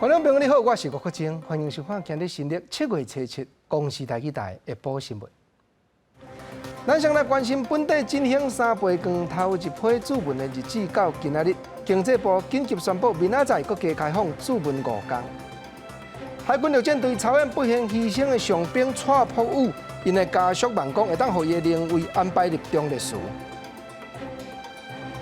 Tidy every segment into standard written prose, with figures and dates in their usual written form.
觀眾朋友你好，我是吳國晶，歡迎收看今日新曆七月初七公視台語台下晡新聞。咱先來關心本地振興三倍券頭一批注文的日子到今仔日，經濟部緊急宣布，明仔載閣加開放注文5工。海軍陸戰隊操演不幸犧牲的傷兵蔡璞宇，𪜶的家屬望講會當予伊的靈位安排入忠烈祠。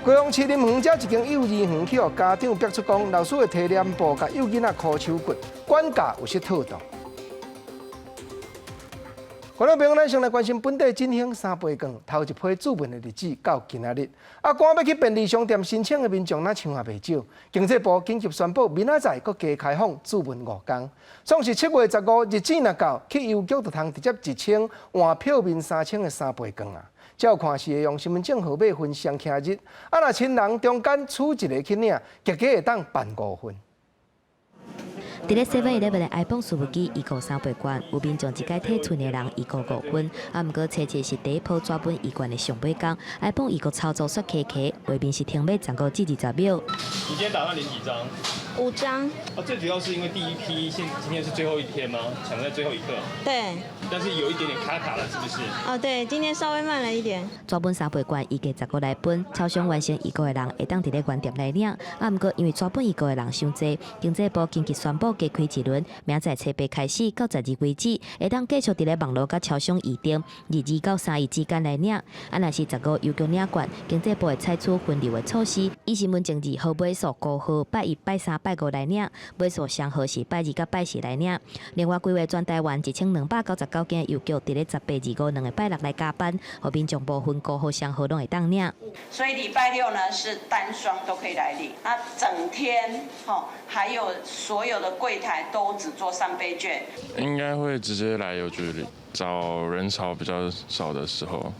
高雄市林園這一間幼兒園去予家長逼出講，老師會提黏布共幼囡仔箍手骨，管教有失妥當。觀眾朋友，咱先來關心本地振興三倍券頭一批注文的日子到今仔日，啊，趕欲去便利商店申請的民眾若像也袂少。經濟部緊急宣布，明仔載閣加開放注文5工，創是7月15日子若到，去郵局就通直接1000換票面3000的三倍券啊。照看是會用身份證號碼分雙徛日，啊，若親人中間取一个去領，結果會當辦五份。佇咧 Seven Eleven 的 iPhone 事務機預購三倍券，有民眾一擺替賰的人預購五份，啊，毋過初七是第一波紙本預券的上尾工，iPhone 預購操作煞卡卡，畫面是停欲15至20秒。你今天打算領幾張？五張。哦，最主要是因為第一批現今天是最後一天嗎？搶在最後一刻。對。但是有一點點卡卡了，是不是？哦，對，今天稍微慢了一點。紙本三倍券預計15來分，超商完成預購的人會當佇咧原店來領，啊，毋過因為紙本預購的人傷濟，經濟部緊急宣布加開一輪，明仔載初八開始到12為止，會當繼續佇咧網路佮超商預訂，22到31之間來領。啊，若是15郵局領券，經濟部會採取分流的措施，以身份證字號碼數五號，拜一、拜三、拜五來領，尾數雙號是拜二佮拜四來領。另外，規劃全台灣1299間郵局，佇咧18、25兩个拜六來加班，予民眾無分五號、雙號攏會當領。所以禮拜六呢是單雙都可以來領，那整天吼還有所有的櫃台都只做三倍券。應該會直接來郵局裡找人潮比較少的時候。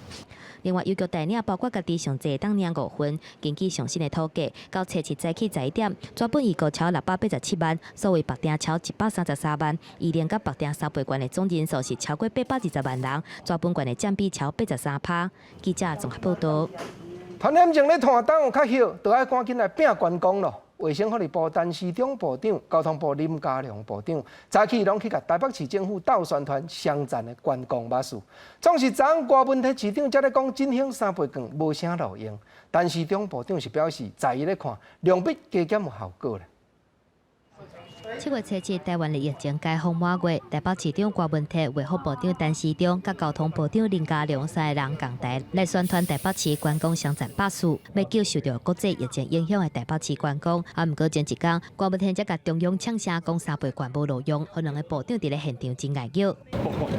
另外，郵局代領包括家己上濟當領五份。根據上新的統計，到初七早起11點，紙本預購超687萬，數位縛訂超133萬，預訂佮縛訂三倍券的總人數是超過820萬人，紙本券的佔比超83%。記者綜合報道。傳染症咧拖等有較歇，就愛趕緊來拼觀光囉。衛生福利部陳時中部長、交通部林佳龍部長，早起攏去共台北市政府鬥宣傳雙讚的觀光百事。總是昨昏郭文鐵市長才咧講振興三倍券無啥路用，陳時中部長是表示，在伊咧看，量比加減有效果啦。七月初七，台灣的疫情解封滿月，台北市長郭文鐵、衛福部長陳時中、佮交通部長林佳龍三个人仝台來宣傳台北市觀光雙讚百事，欲救受著國際疫情影響的台北市觀光。啊，毋過前一工，郭文鐵才共中央嗆聲講三倍券無路用，予兩个部長佇咧現場真礙叫。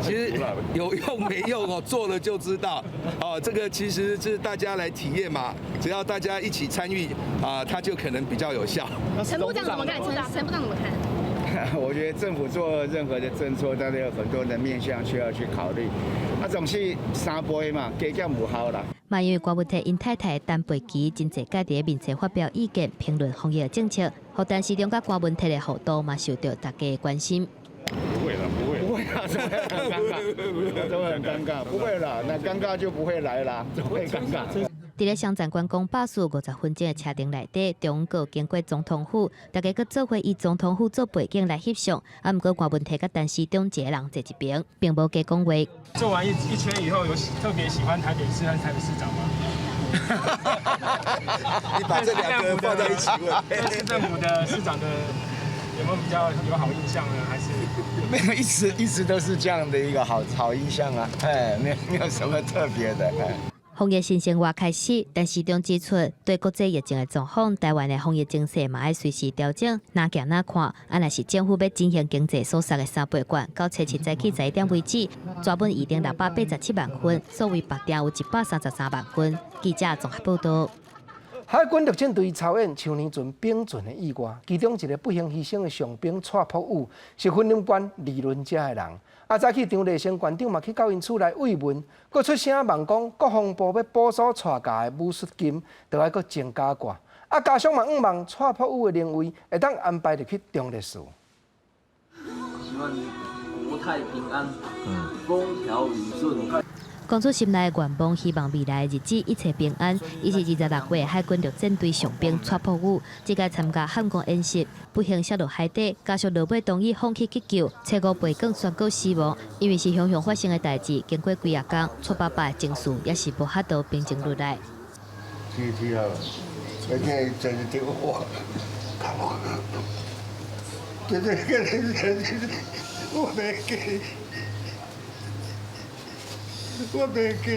其實有用沒用哦，做了就知道。哦，這個其實是大家來體驗嘛，只要大家一起參與啊，它就可能比較有效。陳部長怎麼看？陳部長怎麼看？我覺得政府做任何的政策，都有很多的面向需要去考慮。啊，總是三倍嘛，加減無效啦。嘛，因為郭文鐵𪜶太太陳佩琪真濟屆佇咧面冊發表意見，評論防疫政策，予陳時中佮郭文鐵的互動嘛受著大家的關心。不會啦，不會，不會啊，怎麼會很尷尬？怎麼會很尷尬？不會啦，那尷尬就不會來啦，怎麼會尷尬？佇咧雙讚觀光百事50分鐘的車程內底，中國經過總統府，大家閣做伙以總統府做背景來翕相。啊，毋過郭文鐵佮陳時中一个人坐一爿，並無加講話。做完一圈以後，有特別喜歡台北市還是台北市長嗎？你把這兩個人放在一起問，市政府的市長的有沒有比較有好印象呢？還是沒有，一直一直都是這樣的一個好好印象啊，哎，沒有什麼特別的。防疫新生活開始，陳時中指出，對國際疫情的狀況，台灣的防疫政策嘛愛隨時調整。若行若看，啊，若是政府欲進行經濟疏鬆的三倍券，到初七早起11點為止，紙本預訂687萬份，數位縛訂有133萬份。記者綜合報道。海軍陸戰隊操演秋年船冰船的意外，其中一个不幸犧牲的傷兵蔡璞宇是雲林縣二崙遮的人。啊，早起張麗生縣長嘛去到𪜶厝內慰問，閣出聲望講國防部欲補助蔡家的撫恤金，著愛閣增加寡。啊，家屬嘛向望蔡璞宇的靈位會當安排入去忠烈祠。希望國泰平安，風調雨順。講出心內願望，希望未來日子一切平安。伊是26歲海軍陸戰隊上兵蔡破宇，這屆參加漢光演習，不幸摔落海底，家屬落尾同意放棄急救，初五背光宣告死亡。因為是雄雄發生的代誌，經過幾仔工，蔡爸爸的情緒也是無法度平靜落來。天天啊，這這這我，這這這我袂記，我袂記。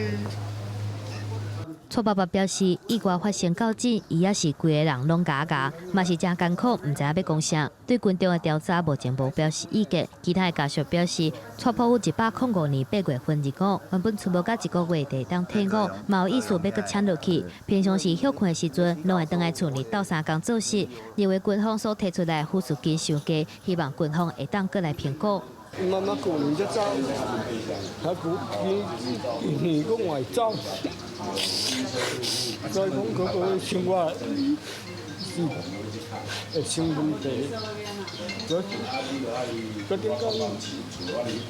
蔡爸爸表示，意外發生到這，伊也是規个人攏啞啞，嘛是誠艱苦，毋知影欲講啥。對軍中的調查目前無表示意見。其他的家屬表示，蔡破宇105年8月份入伍，原本賰無到一個月就會當退伍，嘛有意思欲閣請落去。平常時歇睏的時陣，攏會轉來厝裡鬥相共做事。認為軍方所提出來的撫恤金傷低，希望軍方會當閣來評估。媽媽舊年才走，啊，舊年年閣會走，所以講嗰個生活是會成問題。決定講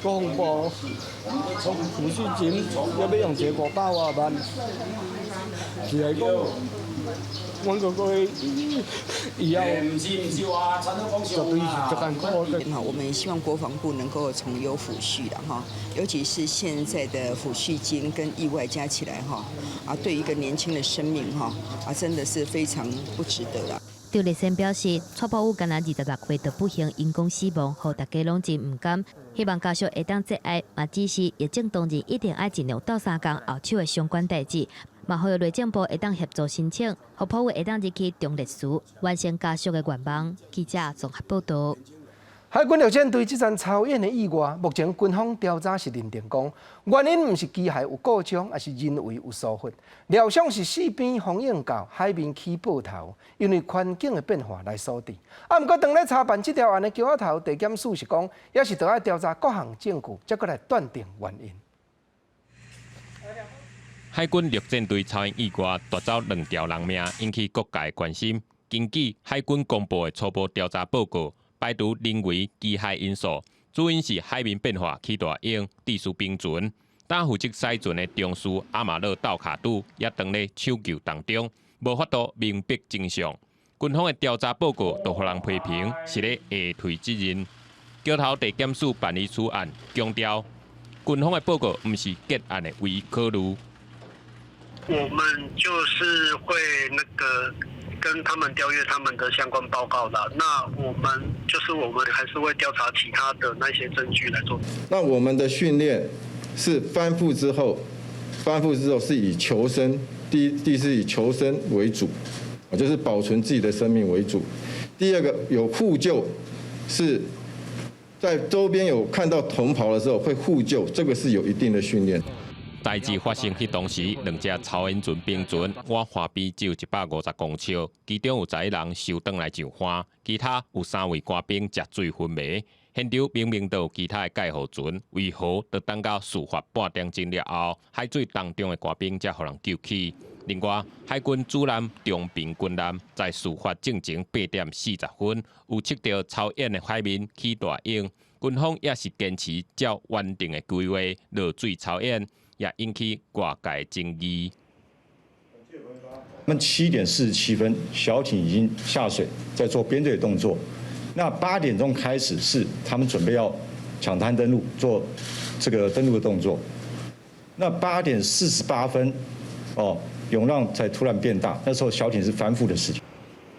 國防部撫恤金猶欲用一个500外萬，是來講，阮哥哥以後絕對是足艱苦的。我們希望國防部能夠從優撫恤的哈，尤其是現在的撫恤金跟意外加起來哈，啊，對一個年輕的生命哈，啊，真的是非常不值得啦。張立先表示，蔡破宇干焦26歲就不幸因公死亡，予大家攏真毋甘。希望家屬會當節哀，嘛指示疫症當日一定愛盡量鬥相共後手的相關代誌，嘛呼籲內政部會當協助申請，予破宇會當入去忠烈祠，完成家屬的願望。記者綜合報道。海軍陸戰隊這場操演的意外，目前軍方調查是認定講，原因毋是機械有故障，抑是人為有疏忽。料想是四邊風湧到海面起波頭，因為環境的變化來所致。啊，毋過當咧查辦這條案的橋仔頭地檢署是講，也是著愛調查各項證據，才閣來斷定原因。海軍陸戰隊操演意外奪走兩條人命，引起各界關心。根據海軍公布的初步調查報告，排除人為機械因素，主因是海面變化起大湧，致使冰船。但負責駛船的中士阿馬勒道卡杜也當咧搶救當中，無法度明白真相。軍方的調查報告都予人批評是咧下推責任。橋頭地檢署辦理此案，強調軍方的報告毋是結案的唯一考慮。我們就是會那個跟他們調閱他們的相關報告啦。那我們就是我們還是會調查其他的那些證據來做。那我們的訓練是翻覆之後，翻覆之後是以求生，第一是以求生為主，就是保存自己的生命為主。第二個有互救，是在周邊有看到同袍的時候會互救，這個是有一定的訓練。代誌發生彼當時，兩隻操演船冰船倚岸邊只有150公尺，其中有11人受轉來上岸，其他有三位官兵食醉昏迷。現場明明都有其他的介護船，為何著等到事發半點鐘了後，海水當中的官兵才予人救起？另外，海軍主艦長平軍艦在事發進前8點40分，有測著操演的海面起大湧，軍方也是堅持照原定的規劃落水操演。也引起外界爭議。那7點47分，小艇已經下水，在做編隊動作。那8點鐘開始是他們準備要搶灘登陸，做這個登陸的動作。那8點48分，哦，湧浪才突然變大，那時候小艇是翻覆的事情。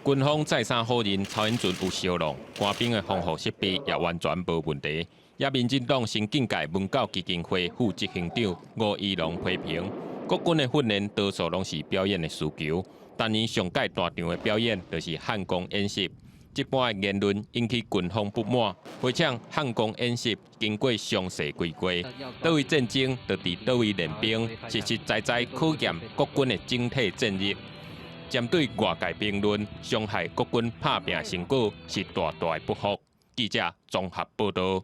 軍方再三否認操演船有燒浪，官兵的防護設備也完全無問題。也民進黨新境界文教基金會副執行長吳怡農批評，國軍的訓練多數攏是表演的需求，但伊上蓋大場的表演就是漢光演習。這般的言論引起軍方不滿，回想漢光演習經過詳細規劃，佗位戰爭就佇佗位練兵，實實在在考驗國軍的整體戰力。針對外界評論傷害國軍拍拚成果，是大大的不服。記者綜合報道。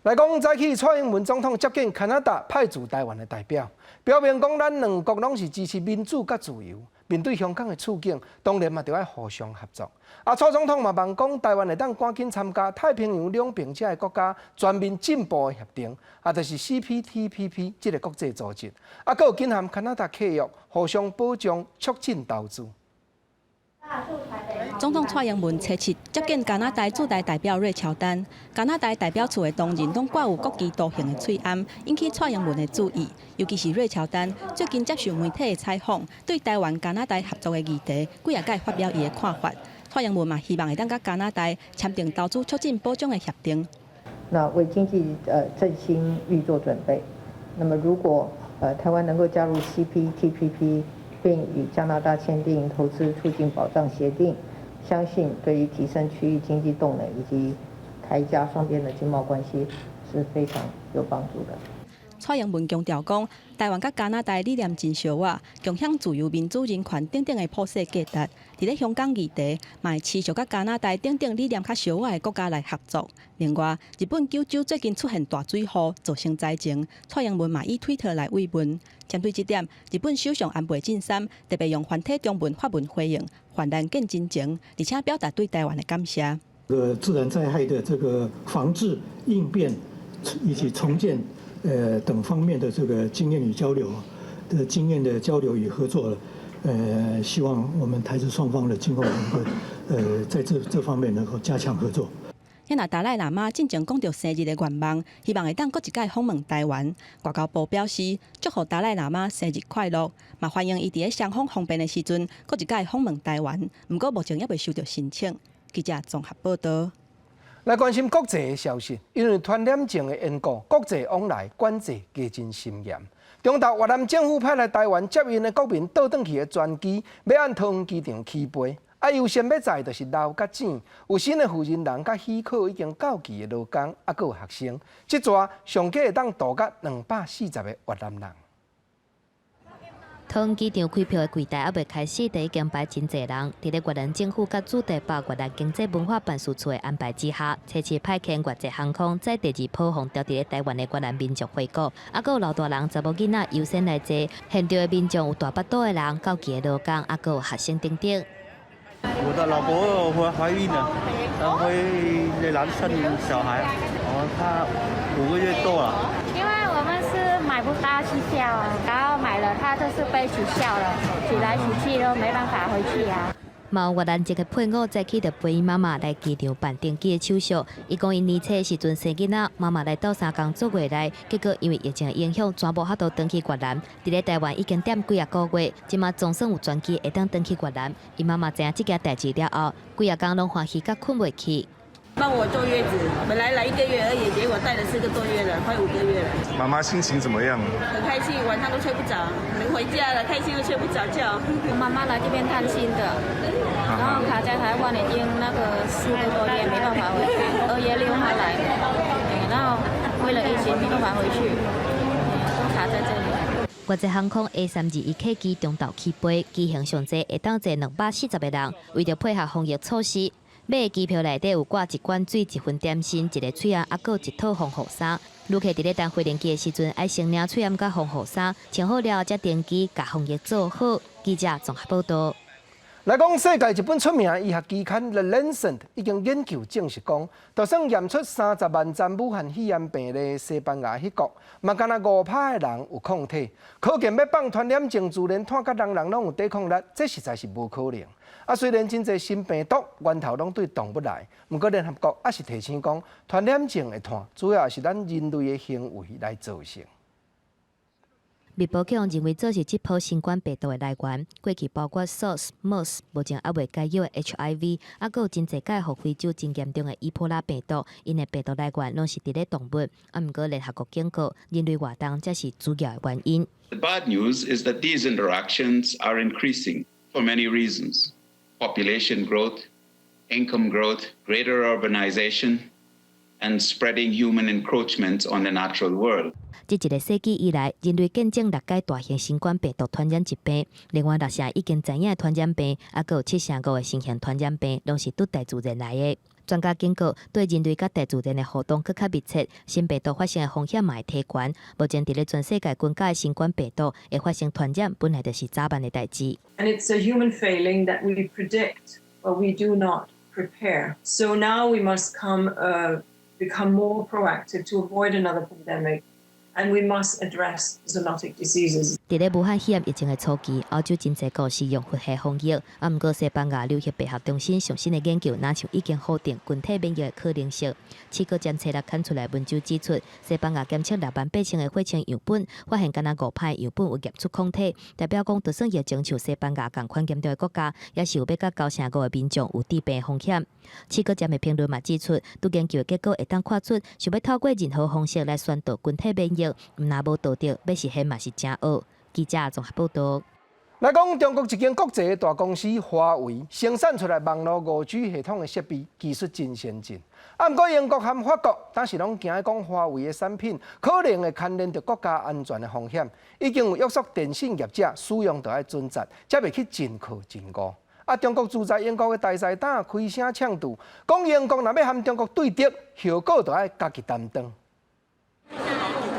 來講，早起蔡英文總統接見加拿大派駐台灣的代表，表明講咱兩國攏是支持民主佮自由。面對香港的處境，當然嘛著愛互相合作。啊，蔡總統嘛望講，台灣會當趕緊參加太平洋兩邊遮的國家全面進步的協定，啊，就是 CPTPP 這個國際組織。啊，閣有緊和加拿大契約，互相保障，促進投資。總統蔡英文初七接見加拿大駐台代表瑞喬丹，加拿大代表處的同仁攏掛有國旗圖形的喙罨，引起蔡英文的注意。尤其是瑞喬丹最近接受媒體的採訪，對台灣加拿大合作的議題，幾仔擺發表伊的看法。蔡英文嘛希望會當佮加拿大簽訂投資促進保障的協定。那為經濟振興預做準備。那麼如果台灣能夠加入 CPTPP，並與加拿大簽訂投資促進保障協定，相信對於提升區域經濟動能以及台加雙邊的經貿關係是非常有幫助的。蔡英文強調講，台灣佮加拿大理念真相倚，共享自由、民主、人權等等的普世價值。佇咧香港議題，嘛會持續佮加拿大等等理念較相倚的國家來合作。另外，日本九州最近出現大水雨，造成災情，蔡英文嘛以推特來慰問。針對這點，日本首相安倍晉三特別用繁體中文發文回應，患難見真情，而且表達對台灣的感謝。自然災害的這個防治、應變以及重建，等方面的這個經驗與交流的經驗的交流與合作，希望我們台日雙方的今後能夠，在這方面能夠加強合作。若達賴喇嘛進前講著生日的願望，希望會當閣一擺訪問台灣。外交部表示，祝賀達賴喇嘛生日快樂，嘛歡迎伊佇咧雙方方便的時陣，閣一擺訪問台灣。毋過目前猶未收著申請。記者綜合報道。來關心國際的消息，因為傳染症的緣故，國際往來管制加真森嚴。中晝越南政府派來台灣接運的國民倒轉去的專機，欲按桃園機場起飛。啊，優先欲載就是老佮姊，有新的負責人佮許可已經到期的勞工，啊，閣有學生。這逝上加會當渡甲240個越南人。桃園機場開票的櫃台猶未開始，就已經排真濟人。佇咧越南政府佮駐台北越南經濟文化辦事處的安排之下，初七派遣越捷航空載第二批予牢佇咧台灣的越南民眾回國。啊，閣有老大人、查某囡仔優先來坐。現場的民眾有大腹肚的人、到期的勞工，啊，閣有學生等等。我的老婆懷孕了，然後會來生小孩，哦，她5個月多了。因為我們是買不到機票啊，然後買了，他就是被取消了，取來取去都沒辦法回去啊。嘛有越南籍的配偶早起就陪𪜶媽媽來機場辦登機的手續。伊講伊年初的時陣生囡仔，媽媽來鬥相共做月來，結果因為疫情的影響，全無法度轉去越南。佇咧台灣已經踮幾仔個月，這馬總算有專機會當轉去越南。𪜶媽媽知影這件代誌了後，幾仔工攏歡喜甲睏袂去。幫我坐月子，本來來一個月而已，結果帶了4個多月了，快5個月了。媽媽心情怎麼樣？很開心，晚上都睡不着，能回家了，開心都睡不着覺。我媽媽來這邊探親的，然後卡在台灣已經那個4個多月，沒辦法回去。2月6號來，然後為了疫情沒辦法回去，都卡在這裡。國際航空 A321客機中晝起飛，機型上濟會當載240個人，為著配合防疫措施，買的機票內底有掛一罐水、一份點心、一個喙罨，啊，閣有一套防護衫。旅客佇咧等飛行機的時陣，愛先領喙罨佮防護衫，穿好了後才登機，共防疫做好。記者綜合報道。來講世界一本出名的醫學期刊《The Lancet》已經研究證實講，就算驗出30萬宗武漢肺炎病例，西班牙彼國，嘛干焦5%的人有抗體，可見欲放傳染症自然湠甲人人攏有抵抗力，這實在是無可能。啊，雖然真濟新病毒源頭攏對動物來，毋過聯合國也是提醒講，傳染症的湠主要是咱人類的行為來造成。密報去予認為做是這波新冠病毒的來源，過去包括 SARS、MERS，目前猶未解藥的 HIV，啊，閣有真濟擺予非洲真嚴重的伊波拉病毒，𪜶的病毒來源攏是佇咧動物。啊，毋過聯合國警告，人類活動才是主要的原因。 The bad news is that these interactions are increasing for many reasons: population growth, income growth, greater urbanization, and spreading human encroachment on the natural world. 這一個世紀以來，人類見證六擺大型新冠病毒傳染疾病，另外六成已經知影的傳染病，啊，閣有7成5的新型傳染病，攏是對大自然來的。專家警告，對人類佮大自然的互動閣較密切，新病毒發生的風險嘛會提懸。目前佇咧全世界均價的新冠病毒會發生傳染，本來就是早晚的代誌。 And it's a human failing that we predict, but we do not prepare. So now we must become more proactive to avoid another pandemic. And we must address zoonotic diseases. 佇咧武漢肺炎疫情的初期，歐洲真濟國是用佛系防疫，啊，毋過西班牙劉協醫學中心上新的研究，若像已經否定群體免疫的可能性。試過檢測來刊出來文章指出，西班牙檢測6萬8千个血清樣本，發現干焦5%樣本有驗出抗體，代表講，就算疫情像西班牙仝款嚴重的國家，也是有欲到9成5的民眾有致病風險。試過檢的評論嘛指出，對研究的結果會當看出，想欲透過任何方式來宣導群體免疫，毋但無道德，欲實現嘛是誠僫。記者綜合報導。來講，中國一間國際的大公司華為生產出來網路5G 系統的設備，技術真先進。啊，毋過英國和法國當時攏驚講華為的產品可能會牽連著國家安全的風險，已經有約束電信業者使用著愛準則，才袂去真靠真誤。啊，中國駐在英國的大使當開聲嗆杜，講英國若欲和中國對敵，後果著愛家己擔當。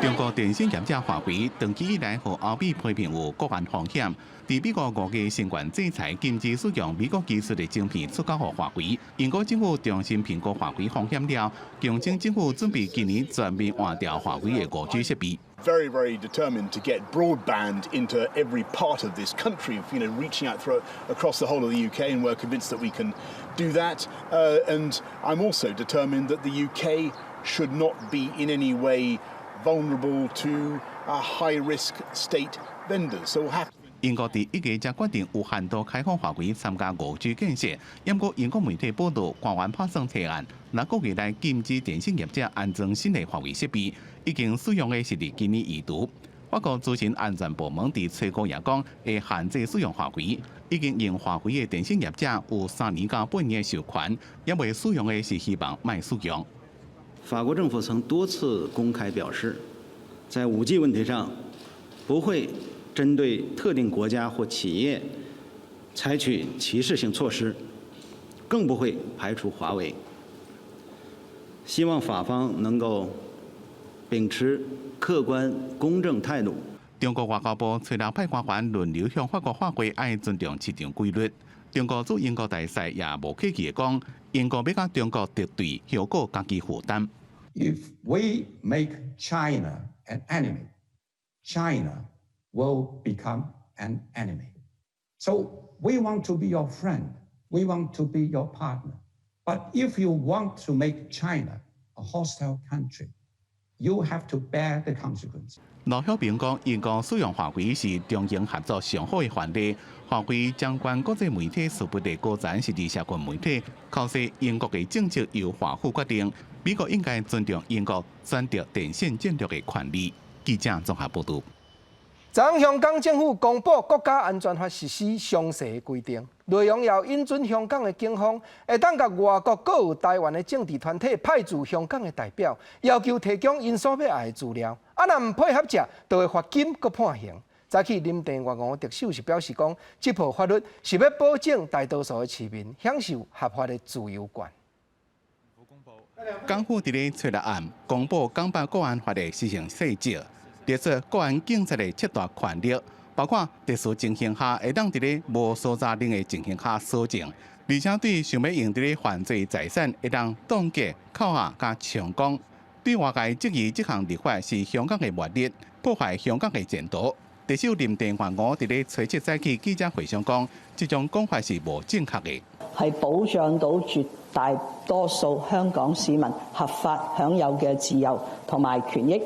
中國電信業者華為長期以來予歐美批評有國安風險，佇美國5月相關制裁禁止使用美國技術的晶片出口予華為。英國政府重新評估華為風險了，強稱政府準備今年全面換掉華為的5G 設備。 Very, very determined to get broadband into every part of this country, reaching out across the whole of the UK, and we're convinced that we can do that. And I'm also determined that the UK should not be in any way vulnerable to high-risk state vendors. So we'll have 英國佇1月才決定有限度開放華為參加5G 建設，毋過英國媒體報道，官員拍算提案，6個月內禁止電信業者安裝新的華為設備，已經使用的是佇今年移除。法國資訊安全部門佇初五也講，會限制使用華為，已經用華為的電信業者有3年到8年的授權，猶未使用的是希望莫使用。法國政府曾多次公開表示，在5G 問題上不會針對特定國家或企業採取歧視性措施，更不會排除華為。希望法方能夠秉持客觀公正態度。中國外交部隨後派官員輪流向法國喊話，愛尊重市場規律。中國駐英國大使也無客氣地講，英國欲佮中國敵對，後果家己負擔。 If we make China an enemy, China will become an enemy. So we want to be your friend. We want to be your partner. But if you want to make China a hostile country, you have to bear the consequence. 盧曉平講，英國使用華為是中英合作上好的範例。華為相關國際媒體事務的高層是佇社群媒體，考說英國的政策由華府決定，美國應該尊重英國選擇電信戰略的權利。記者綜合報導。昨香港政府公布國家安全法實施詳細規定，內容要允准香港的警方會當共外國閣有台灣的政治團體派駐香港的代表，要求提供𪜶所欲愛的資料，啊，若毋配合者，就會罰金閣判刑。早起林鄭月娥特首是表示講，這部法律是欲保證大多數的市民享受合法的自由權。港府佇咧初六暗公布港版國安法的施行細則。列出國安警察的七大權力，包括特殊情形下會當佇咧無搜查令的情形下搜證，而且對想欲用佇咧犯罪財產會當凍結、扣押佮充公。對外界質疑這項立法是香港的末日，破壞香港的前途。特首林鄭月娥佇咧初七早起記者會上講，這種講法是無正確的，係保障到絕大多數香港市民合法享有嘅自由同埋權益。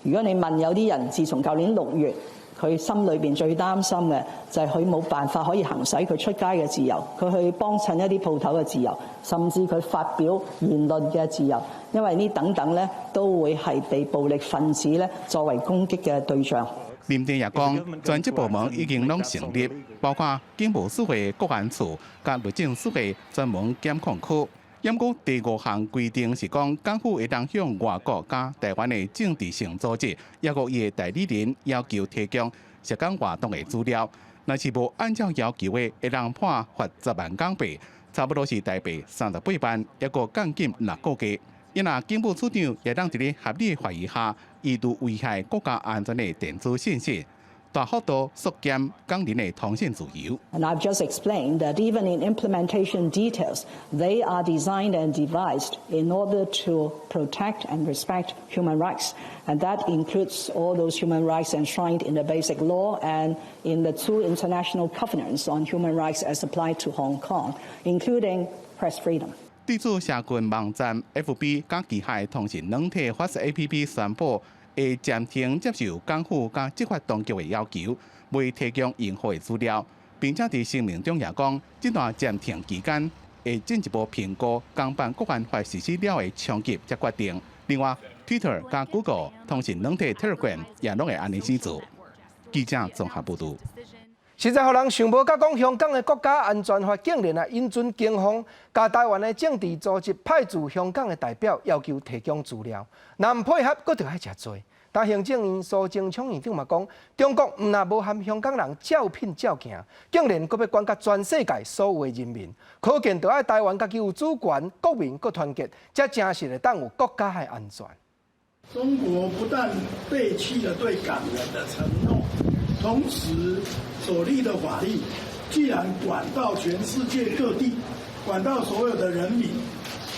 如果你問有啲人，自從舊年6月，佢心裏邊最擔心嘅就係佢冇辦法可以行使佢出街嘅自由，佢去幫襯一啲鋪頭嘅自由，甚至佢發表言論嘅自由，因為呢等等咧都會係被暴力分子咧作為攻擊嘅對象。林鄭也講，專責部門已經攏成立，包括警務處的國安處、佮律政司的專門檢控科。毋過第五項規定是講，港府會當向外國佮台灣的政治性組織，抑閣伊的代理人要求提供涉港活動的資料，若是無按照要求的，會當判罰10萬港幣。差不多是台幣38萬，抑閣監禁6個月。伊若警務處長會當佇咧合理懷疑下，意圖危害國家安全的電子信息，大幅度縮減港人的通訊自由。 And I've just explained that even in implementation details, they are designed and devised in order to protect and respect human rights. And that includes all those human rights enshrined in the Basic Law and in the two international covenants on human rights as applied to Hong Kong, including press freedom. 對此，社群網站 FB 佮旗下通訊軟體 WhatsApp 宣布，會暫停接受港府佮執法當局的要求，袂提供用戶的資料，並且佇聲明中也講，這段暫停期間會進一步評估港版國安法實施了的衝擊才決定。另外，Twitter 佮 Google 通訊軟體 Telegram 也攏會按呢式做。記者綜合報導。實在予人想無到講，香港的國家安全法竟然啊允准警方共台灣的政治組織派駐香港的代表，要求提供資料，若毋配合，閣著愛食罪。但行政院蘇貞昌院長嘛講，中國毋但無和香港人照片照鏡，竟然閣欲管佮全世界所有的人民，可見著愛台灣家己有主權，國民閣團結，才真實會當有國家的安全。中國不但背棄了對港人的承諾，同時所立的法律，居然管到全世界各地，管到所有的人民，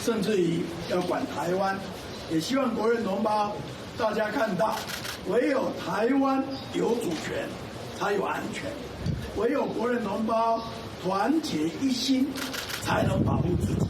甚至於要管台灣。也希望國人同胞大家看到，唯有台灣有主權，才有安全；唯有國人同胞團結一心，才能保護自己。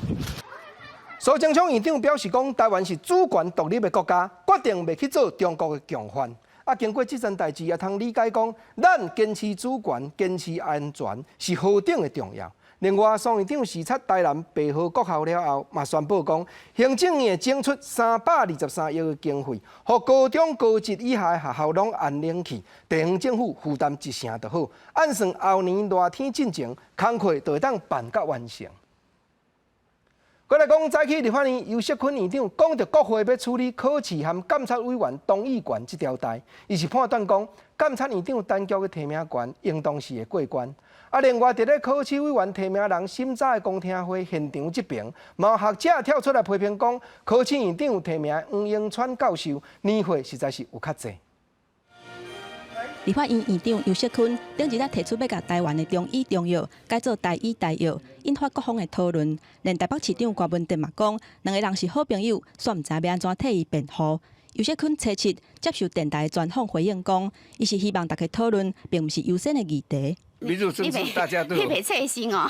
蘇貞昌院長表示講，台灣是主權獨立的國家，決定袂去做中國的共犯。啊，經過這件代誌，也通理解講，咱堅持主權、堅持安全是何等的重要。另外，蘇院長視察台南白河國校了後，嘛宣布講，行政院會整出323億的經費，予高中高職以下的學校攏安冷氣，地方政府負擔一成就好。按算後年熱天進前，工課就會當辦甲完成。閣來講，早起立法院游錫堃院長講著國會欲處理考試和監察委員同意權這條代，伊是判斷講，監察院長陳菊的提名權應當是會過關。啊，另外佇咧考試委員提名人審查的公聽會現場這爿，嘛有學者跳出來批評講，考試院長提名黃榮川教授年歲實在是有較濟。立法院院長游錫堃頂日仔提出欲共台灣的中醫中藥改做台醫台藥，引發各方的討論。連台北市長柯文哲嘛講，兩個人是好朋友，煞毋知欲按怎替伊辯護。游錫堃初七接受電台專訪回應講，伊是希望大家討論，並毋是優先的議題。民主政治大家都特別細心哦，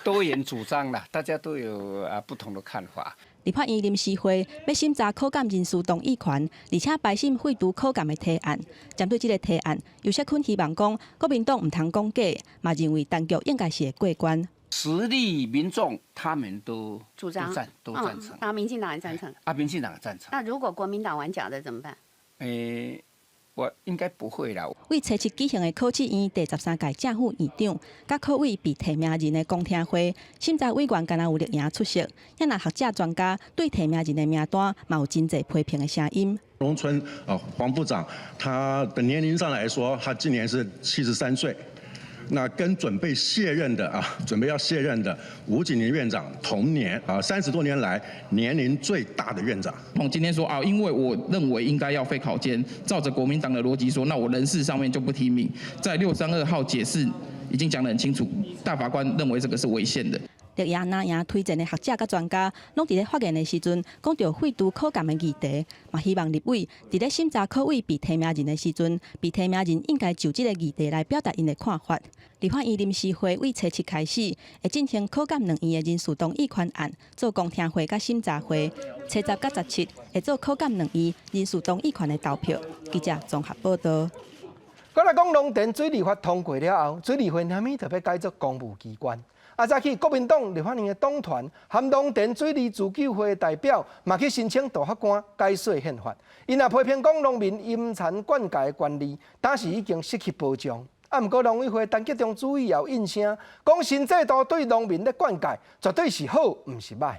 多元主張啦，大家都有啊不同的看法。立法院臨時會欲審查考監人事動議權，而且排審廢除考監的提案。針對這個提案，游錫堃希望講國民黨毋通講假，嘛認為陳菊應該是會過關。實力民眾他們都主張都贊成，啊，民進黨也贊成，啊，民進黨也贊成。那如果國民黨玩假的怎麼辦？我應該不會啦。為初七舉行的考試院第13屆正副院長，佮考委被提名人的公聽會，審查委員敢若有綠營出席，也若學者專家對提名人的名單嘛有真濟批評的聲音。榮春啊，黃部長，他的年齡上來說，他今年是73歲，那跟準備卸任的啊，準備要卸任的吳景林院長同年啊，30多年來年齡最大的院長。我今天說啊，因為我認為應該要廢考監，照着國民黨的邏輯說，那我人事上面就不提名。在632號解釋已經講得很清楚，大法官認為這個是違憲的。綠營、藍營推薦的學者佮專家，攏佇咧發言的時陣，講著廢除考監的議題，嘛希望立委佇咧審查考委被提名人的時陣，被提名人應該就這個議題來表達𪜶的看法。立法院臨時會為初七開始，會進行考監兩院的人事動議權案，做公聽會佮審查會。初十佮十七會做考監兩院人事動議權的投票。記者綜合報道。閣來講，農田水利法通過了後，水利會啥物特別改做公務機關。啊，早起國民黨立法院的黨團和農田水利自救會的代表，嘛去申請大法官解說憲法。𪜶也批評講，農民淹田灌溉的權利，當時已經失去保障。啊，毋過農委會陳吉仲主委也有應聲，講新制度對農民的灌溉絕對是好，毋是䆀。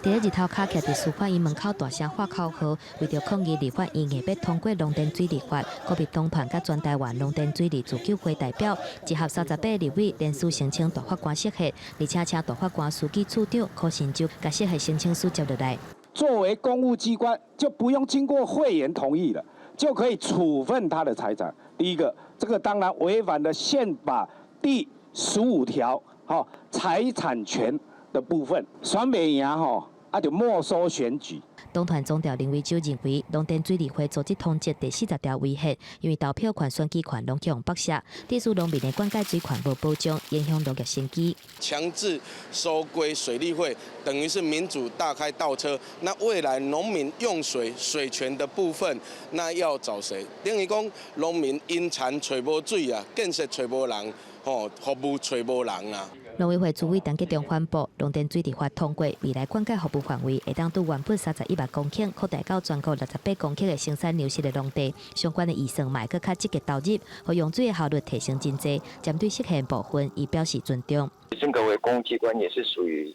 佇咧日頭跤徛佇司法院門口大聲喊口號，為著抗議立法院硬欲通過農田水利法，國民黨團佮全台灣農田水利自救會代表集合38个立委聯署申請大法官釋憲，而且請大法官書記處長柯新洲共釋憲申請書接落來。作為公務機關，就不用經過會員同意了，就可以處分他的財產。第一個，這個當然違反了憲法第15條，吼財產權的部分，選袂贏吼，啊就沒收選舉。黨團總召林為洲認為，農田水利會組織通則第40條違憲，因為投票權、選舉權攏予人剝削，致使農民的灌溉水權無保障，影響農業生計。強制收歸水利會，等於是民主大開倒車。那未來農民用水水權的部分，那要找誰？等於講農民因田揣無水啊，建設揣無人，吼服務揣無人啊。農委會主委陳吉仲反駁，農田水利法通過，未來灌溉服務範圍會當對原本31萬公頃擴大到全國68公頃的生產糧食的農地，相關的預算嘛會閣較積極投入，予用水的效率提升真濟。針對釋憲部分，伊表示尊重。升格為公機關也是屬於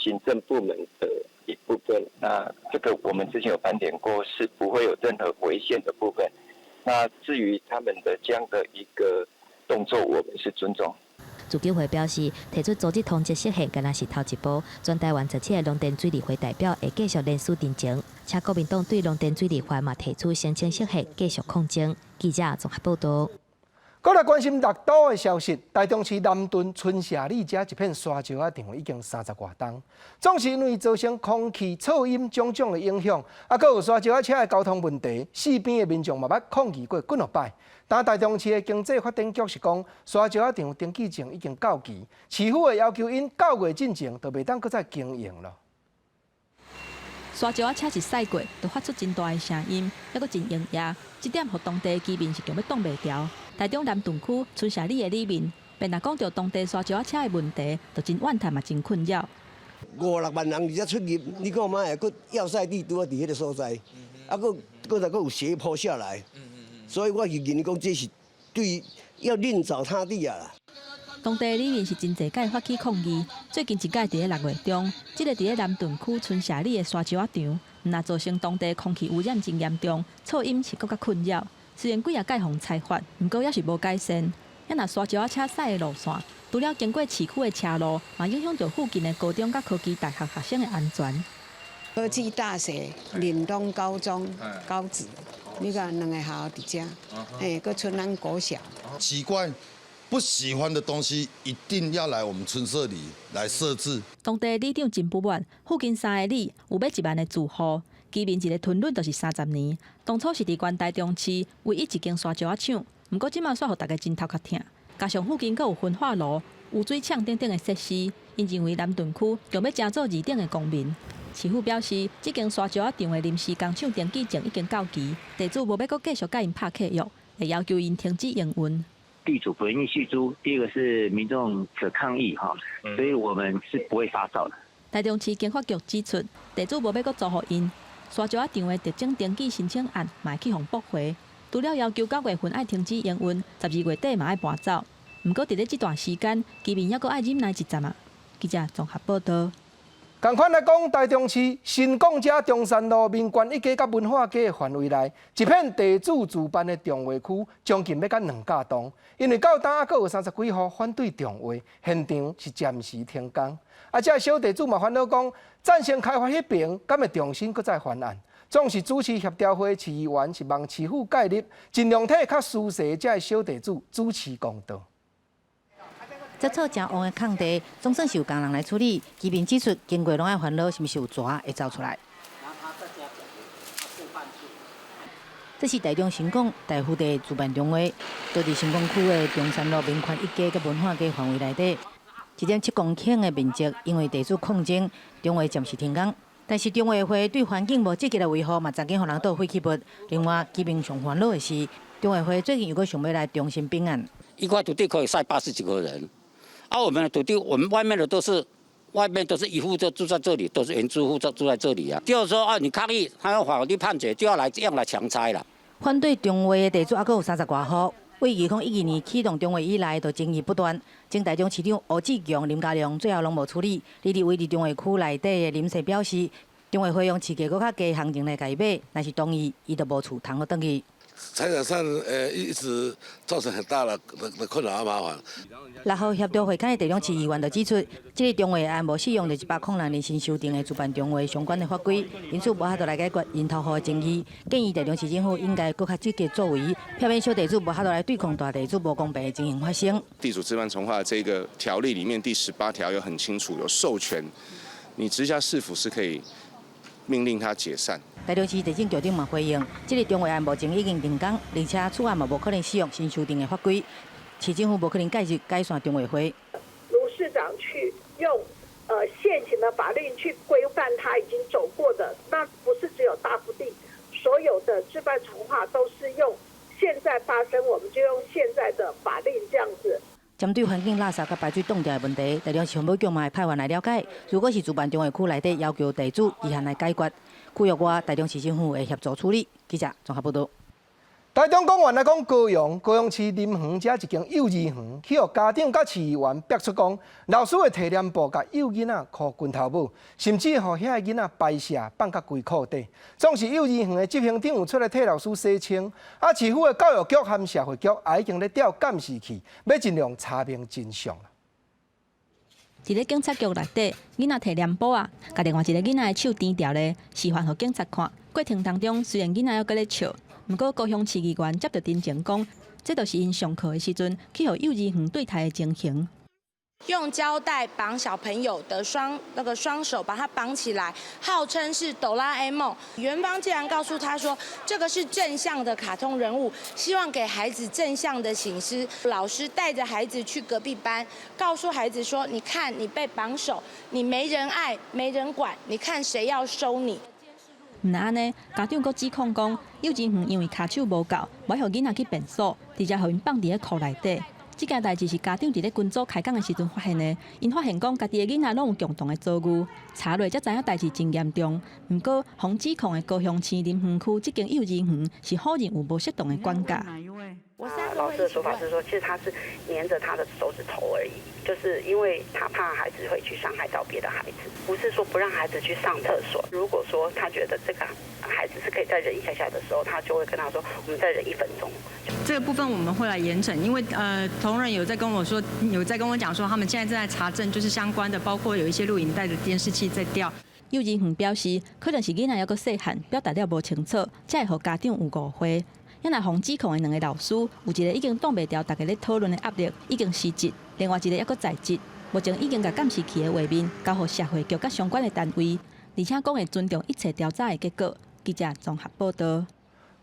行政部門的一部分，那這個我們之前有盤點過，是不會有任何違憲的部分。那至於他們的這樣的一個動作，我們是尊重。自救會表示，提出組織通則釋憲，敢若是頭一步。全台灣17個農田水利會代表會繼續聯署陳情，且國民黨對農田水利法嘛提出申請釋憲，繼續抗爭。記者綜合報道。閣來關心六都的消息，台中市南屯春社里遮一片沙石仔場已經30外冬，總是因為造成空氣噪音種種的影響，啊，閣有沙石仔車的交通問題，四邊的民眾嘛捌抗議過幾若擺。但台中市的經濟發展局是講，沙石仔場登記證已經到期，市府會要求𪜶9月進前就袂當閣再經營了。沙石仔車一駛過，就發出真大的聲音，猶閣真營業，這點予當地居民是強欲擋袂牢。台中南屯區春社里的里民，便若講著當地沙石仔車的問題，就真怨嘆嘛，真困擾。五六萬人佇遮出入，你看覓，閣要塞地拄仔佇彼个所在，啊，閣閣來閣有斜坡下來，所以我是認為講這是對要另找他地啊。當地里民是真濟擺發起抗議，最近一擺佇咧6月中，這個佇咧南屯區春社里的沙石仔場，毋但造成當地空氣污染真嚴重，噪音是閣較困擾。雖然幾若擺予裁罰，毋過猶是無改善。啊若沙石仔車駛的路線，除了經過市區的車路，嘛影響著附近的高中佮科技大學學生的安全。科技大學、嶺東高中、高職，你看兩個學校佇遮，嘿，閣春安國小。奇怪，不喜歡的東西一定要來我們村社裡來設置。當地里長真不滿，附近三个里有欲1萬个住戶，居民一个吞忍就是30年。當初是佇全台中市唯一一間沙石仔廠，毋過這馬煞予大家真頭殼疼。加上附近閣有焚化爐、污水廠等等的設施，𪜶認為南屯區強欲成做二等的公民。市府表示，這間沙石仔場的臨時工廠登記證已經到期，地主無欲閣繼續佮𪜶拍契約，會要求𪜶停止營運。地主不願意續租，第二個是民眾的抗議哈，所以我們是不會發照的。台中市經發局指出，地主無欲閣租予𪜶，沙石仔場的特徵登記申請案嘛會去予駁回。除了要求9月份愛停止營運，12月底嘛愛搬走。毋過佇咧這段時間，居民猶閣愛忍耐一陣啊。記者綜合報道。仝款來講，台中市新港遮中山路民權一街佮文化街的範圍內，一片地主自辦的重劃區，將近欲甲兩甲棟。因為到今猶閣有30幾戶反對重劃，現場是暫時停工。啊，這小地主嘛煩惱講，贊成開發彼爿，敢會重新閣再翻案？總是主持協調會市議員是望市府介入，盡量替較輸勢這小地主主持公道。這草誠旺的空地，總算是有工人來處理。居民指出，經過攏愛煩惱，是毋是有蛇會走出來？這是台中新港大湖地自辦重劃，佇佇新港區的中山路民權一街佮文化街範圍內底，1.7公頃的面積，因為地主抗爭，重劃暫時停工。但是重劃會對環境無積極的維護，嘛曾經予人倒廢棄物。另外，居民上煩惱的是，重劃會最近又閣想欲來重新併案。一塊土地可以塞80幾個人。啊，我們的土地，我們外面的都是，外面都是一戶就住在這裡，都是原住戶就住在這裡啊。就是說啊，你抗議，他要法律判決，就要來這樣來強拆了。反對重劃的地主猶閣有30外戶，為2012年啟動重劃以來，就爭議不斷。前台中市長吳志強、林佳龍最後攏無處理。佇位佇重劃區內底的林世表示，重劃會用市價閣較低行情來共伊買，若是同意，伊就無厝通予轉去。財產上，一直造成很大的的困擾和麻煩。六號協調會勘的台中市議員就指出，這个重劃案無適用106年新修訂的自辦重劃相關的法規，因此無法度來解決𪜶頭戶的爭議。建議台中市政府應該閣較積極作為，避免小地主無法度來對抗大地主無公平的情形發生。地主自辦重劃這個條例裡面第18條有很清楚，有授權你直轄市府是可以命令他解散。台中市地政局長嘛回應，這个重劃案目前已經停工，而且此案嘛無可能適用新修訂的法規，市政府無可能介入解散重劃會。盧市長去用現行的法令去規範他已經走過的，那不是只有大福地，所有的自辦重劃都是用現在發生，我們就用現在的法令這樣子。針對環境垃圾佮排水凍掉的問題，台中市環保局嘛會派員來了解。如果是自辦重劃區內底要求地主依項來解決，區域外台中市政府會協助處理。記者綜合報導。台中講完來講高雄，高雄市林園遮一間幼兒園，去予家長佮市議員逼出講，老師會提簾布共幼囡仔箍拳頭母，甚至予遐个囡仔排泄放甲規褲底。總是幼兒園的執行長有出來替老師洗清，啊，市府的教育局和社會局也已經咧調監視器，欲盡量查明真相。佇咧警察局內底，囡仔提簾布仔，共另外一个囡仔的手纏牢咧，示範予警察看。過程當中，雖然囡仔猶閣咧笑，毋過高雄市議員接著陳情講，這就是𪜶上課的時陣去予幼兒園對待的情形。用膠帶綁小朋友的雙那個雙手，把它綁起來，號稱是哆啦 A 夢。園方竟然告訴他說，這個是正向的卡通人物，希望給孩子正向的省思。老師帶着孩子去隔壁班，告訴孩子說：你看你被綁手，你沒人愛，沒人管，你看誰要收你？毋但按呢，家長閣指控講，幼稚園因為跤手無夠，無予囡仔去便所，直接予𪜶放佇咧褲內底。這件代誌是家長佇咧群組開講的時陣發現的，𪜶發現講家己的囡仔攏有共同的遭遇，查落才知影代誌真嚴重。毋過，予指控的高雄市林園區這間幼兒園是否認有無適當的管教。老師的說法是說，其實他是黏着他的手指頭而已，就是因為他怕孩子會去傷害到別的孩子，不是說不讓孩子去上廁所。如果說他覺得這個孩子是可以再忍一下下的時候，他就會跟他說：“我們再忍1分鐘。” 這個部分我們會來研審，因為同仁有在跟我說，有在跟我講說，他們現在正在查證，就是相關的，包括有一些錄影帶的監視器在調。幼兒園表示，可能是囡仔猶閣細漢，表達了無清楚，才會予家長有誤會。也若予指控的兩个老師，有一个已經擋袂牢大家咧討論的壓力，已經辭職；另外一个猶閣在職，目前已經共監視器的畫面交予社會局佮相關的單位，而且講會尊重一切調查的結果。記者綜合報導。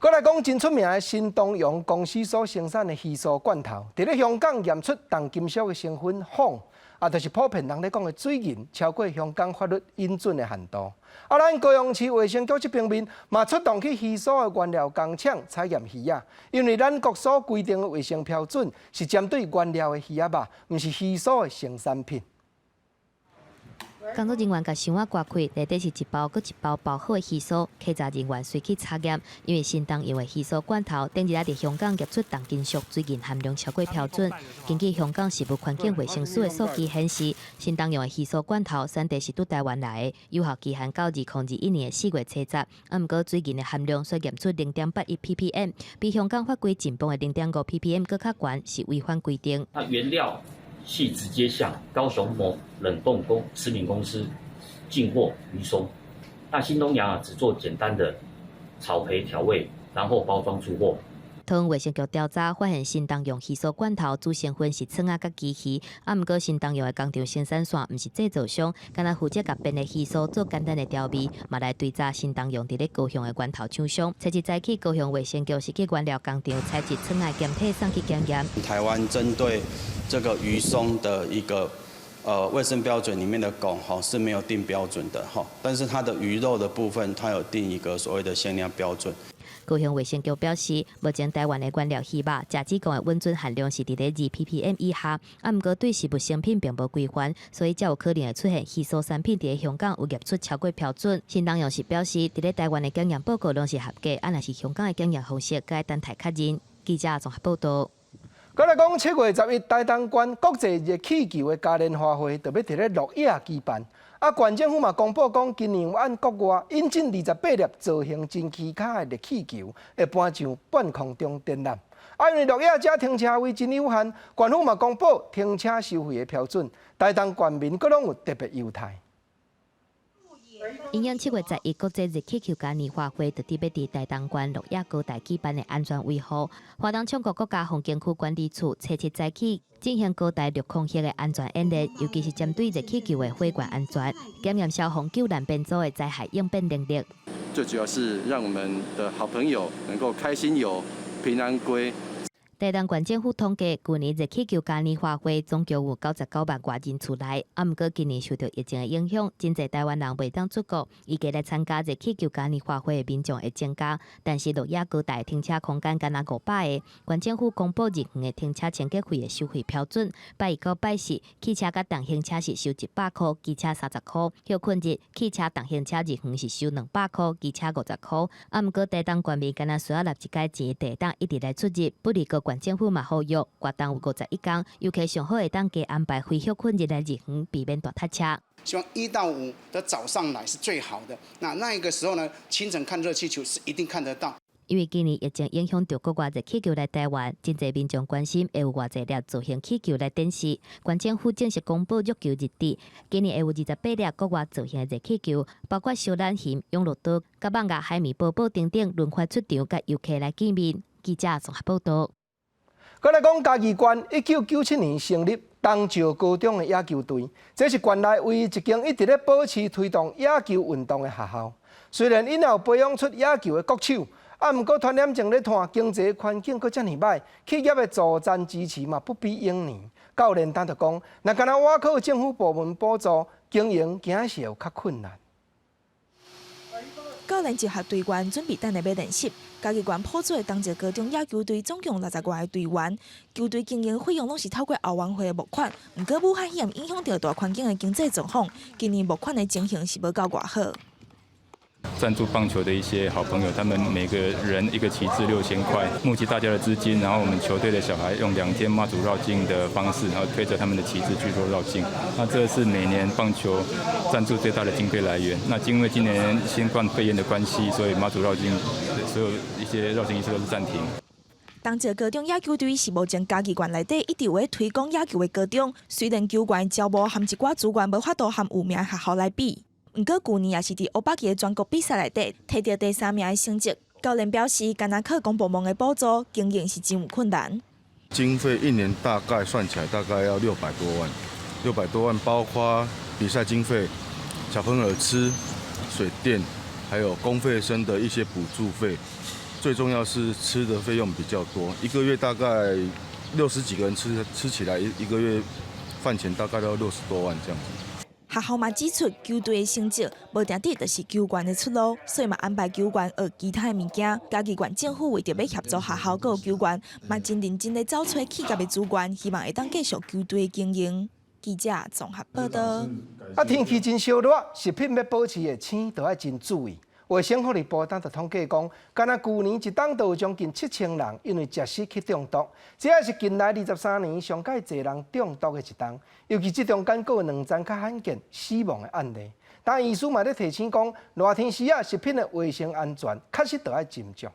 閣來講真出名的新東陽公司所生產的魚酥罐頭，佇咧香港驗出重金屬的成分汞，啊，就是普遍人咧講的水銀，超過香港法律允准的限度。啊，咱高雄市衛生局這方面嘛出動去魚酥的原料工廠採驗魚仔，因為咱國所規定的衛生標準是針對原料的魚仔肉，毋是魚酥的成產品。工作人員共箱仔割開，內底是一包閣一包包好的魚酥。稽查人員隨去查驗，因為新東陽的魚酥罐頭頂日仔佇香港驗出重金屬水銀含量超過標準。根據香港食物環境衛生署的數據顯示，新東陽的魚酥罐頭產地是對台灣來的，有效期限到2021年4月70。啊，毋過水銀的含量卻驗出0.81 ppm，比香港法規禁磅的0.5 ppm 閣較懸，是違反規定。那原料係直接向高雄某冷凍工食品公司進貨魚鬆，那新東陽啊只做簡單的炒焙調味，然後包裝出貨。桃園衛生局調查發現，新東陽魚酥罐頭主成分是蔥仔佮雞魚，啊，毋過新東陽的工廠生產線毋是製造商，干焦負責共變的魚酥做簡單的調味，嘛來追查新東陽佇咧高雄的源頭廠商。初日早起，高雄衛生局是去原料工廠採集蔥仔檢體送去檢驗。台灣針對這個魚鬆的一個衛生標準裡面的汞吼是沒有定標準的吼，但是它的魚肉的部分，它有定一個所謂的限量標準。高雄衛生局表示，目前台灣的原料魚肉，食脂汞的允准含量是佇咧2 ppm 以下，啊，毋過對食物成品並無規範，所以才有可能會出現魚酥產品佇咧香港有驗出超過標準。新東陽是表示，佇咧台灣的檢驗報告攏是合格，啊，若是香港的檢驗方式，閣愛等待確認。記者綜合報導。閣來講，7月11，台東縣國際熱氣球的嘉年華會特別佇咧鹿野舉辦。啊，縣政府嘛公布講，今年有按國外引進28粒造型真奇巧的熱氣球，會搬上半空中展覽。啊，因為鹿野遮停車位真有限，縣府嘛公布停車收費的標準，台東縣民閣攏有特別優待。因應7月11國際熱氣球嘉年華會，特別佇台東縣鹿野高台舉辦的安全維護，花東唱國國家風景區管理處初七早起進行高台綠空隙的安全演練，尤其是針對熱氣球的火源安全，檢驗消防救難編組的災害應變能力。最主要是讓我們的好朋友能夠開心遊、平安歸。台東縣政府統計，舊年熱氣球嘉年華會總共有99萬外人次來，啊，毋過今年受到疫情的影響，真濟台灣人袂當出國，預計來參加熱氣球嘉年華會的民眾會增加。但是鹿野高台停車空間干焦500個，縣政府公布日遠的停車清潔費的收費標準，拜一到拜四，汽車佮重型車是收100箍，機車30箍；歇睏日，汽車、重型車入園是收200箍，機車50箍。啊，毋過台東縣民干焦需要納一擺錢，會當一直來出入，不離過。縣政府嘛呼籲，活動有51工，遊客上好會當加安排非歇睏日來入園，避免大塞車。希望1到5的早上來是最好的。那那個時候呢，清晨看熱氣球是一定看得到。因為今年疫情影響著國外熱氣球來台灣，真濟民眾關心會有偌濟粒造型氣球來展示。縣政府正式公布入球日期，今年會有28粒國外造型的熱氣球，包括小懶熊、養樂多、佮蠓仔海綿寶寶等等輪番出場，佮遊客來見面。記者綜合報導。閣來講，嘉義縣1997年成立東石高中的野球隊，這是縣內唯一一間一直咧保持推動野球運動的學校。雖然𪜶有培養出野球的國手，啊，毋過傳染症咧湠，經濟環境閣遮爾䆀，企業的助贊支持嘛不比往年。教練當就講，若干焦倚靠政府部門補助，經營驚是會較困難。教練集合隊員準備等下欲練習。嘉義縣朴子的東石高中野球隊總共60外个隊員，球隊經營費用攏是透過後援會的募款。毋過武漢肺炎影響著大環境的經濟狀況，今年募款的情形是無夠偌好。贊助棒球的一些好朋友，他們每個人一個旗幟6000塊，募集大家的資金，然後我們球隊的小孩用2天媽祖繞境的方式，然後推着他們的旗幟去做繞境。那這是每年棒球贊助最大的經費來源。那因為今年新冠肺炎的關係，所以媽祖繞境所有一些繞境儀式都是暫停。東石高中野球隊是目前嘉義縣內底一直有咧推廣野球的高中，雖然球員招募和一寡資源無法度和有名學校來比。毋過舊年也是佇烏百旗的全國比賽內底摕著第三名的成績。教練表示，干焦靠公部門的補助，經營是真有困難。經費一年大概算起來大概要六百多萬，六百多萬包括比賽經費、小朋友吃、水電，還有公費生的一些補助費。最重要是吃的費用比較多，一個月大概60幾個人吃，吃起來一個月飯錢大概都要60多萬這樣子。學校嘛指出，球隊的成績無定得就是球員的出路，所以嘛安排球員學其他的物件。嘉義縣政府為著欲協助學校閣有球員，嘛真認真咧走揣企業的資源，希望會當繼續球隊的經營。記者綜合報道。啊，天氣真燒熱，食品欲保持會鮮，就愛真注意。衛生福利部當就統計講，干焦舊年一冬就有將近7000人因為食食去中毒，這也是近來23年上蓋濟人中毒的一冬。尤其這中間閣有兩宗較罕見死亡的案例。但醫師嘛咧提醒講，熱天時啊，食品的衛生安全確實著愛斟酌。